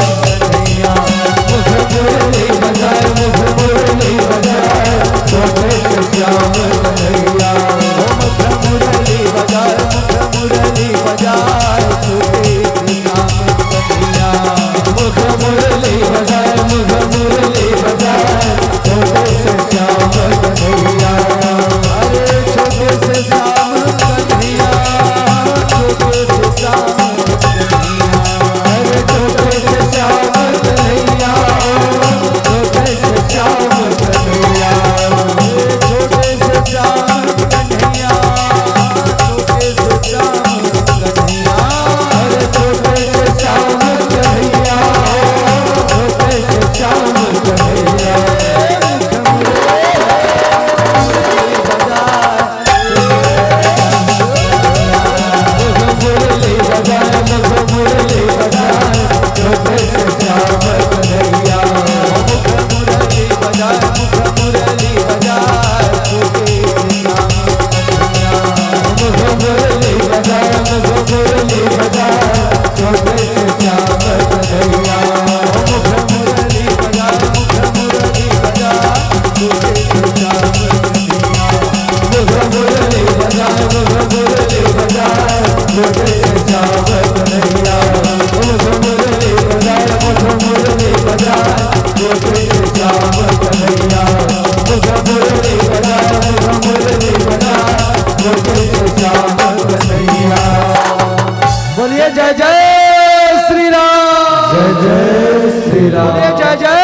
कन्हैया। मुख मुरली बजाए, मुख मुरली बजाए, छोटे से श्याम कन्हैया। ओ मुख मुरली बजाए, मुख मुरली बजाए, छोटे से श्याम कन्हैया। मुख मुरली बजाए, मुख मुरली बजाए, छोटे से श्याम कन्हैया। अरे छोटे से श्याम कन्हैया, छोटे से श्याम कन्हैया। अरे छोटे से श्याम कन्हैया, छोटे से श्याम कन्हैया। अरे छोटे से श्याम कन्हैया, छोटे से श्याम कन्हैया। अरे छोटे से श्याम कन्हैया, छोटे से श्याम कन्हैया। बोलिए जय जय श्री राम। जय जय श्री राम। बोलिए जय जय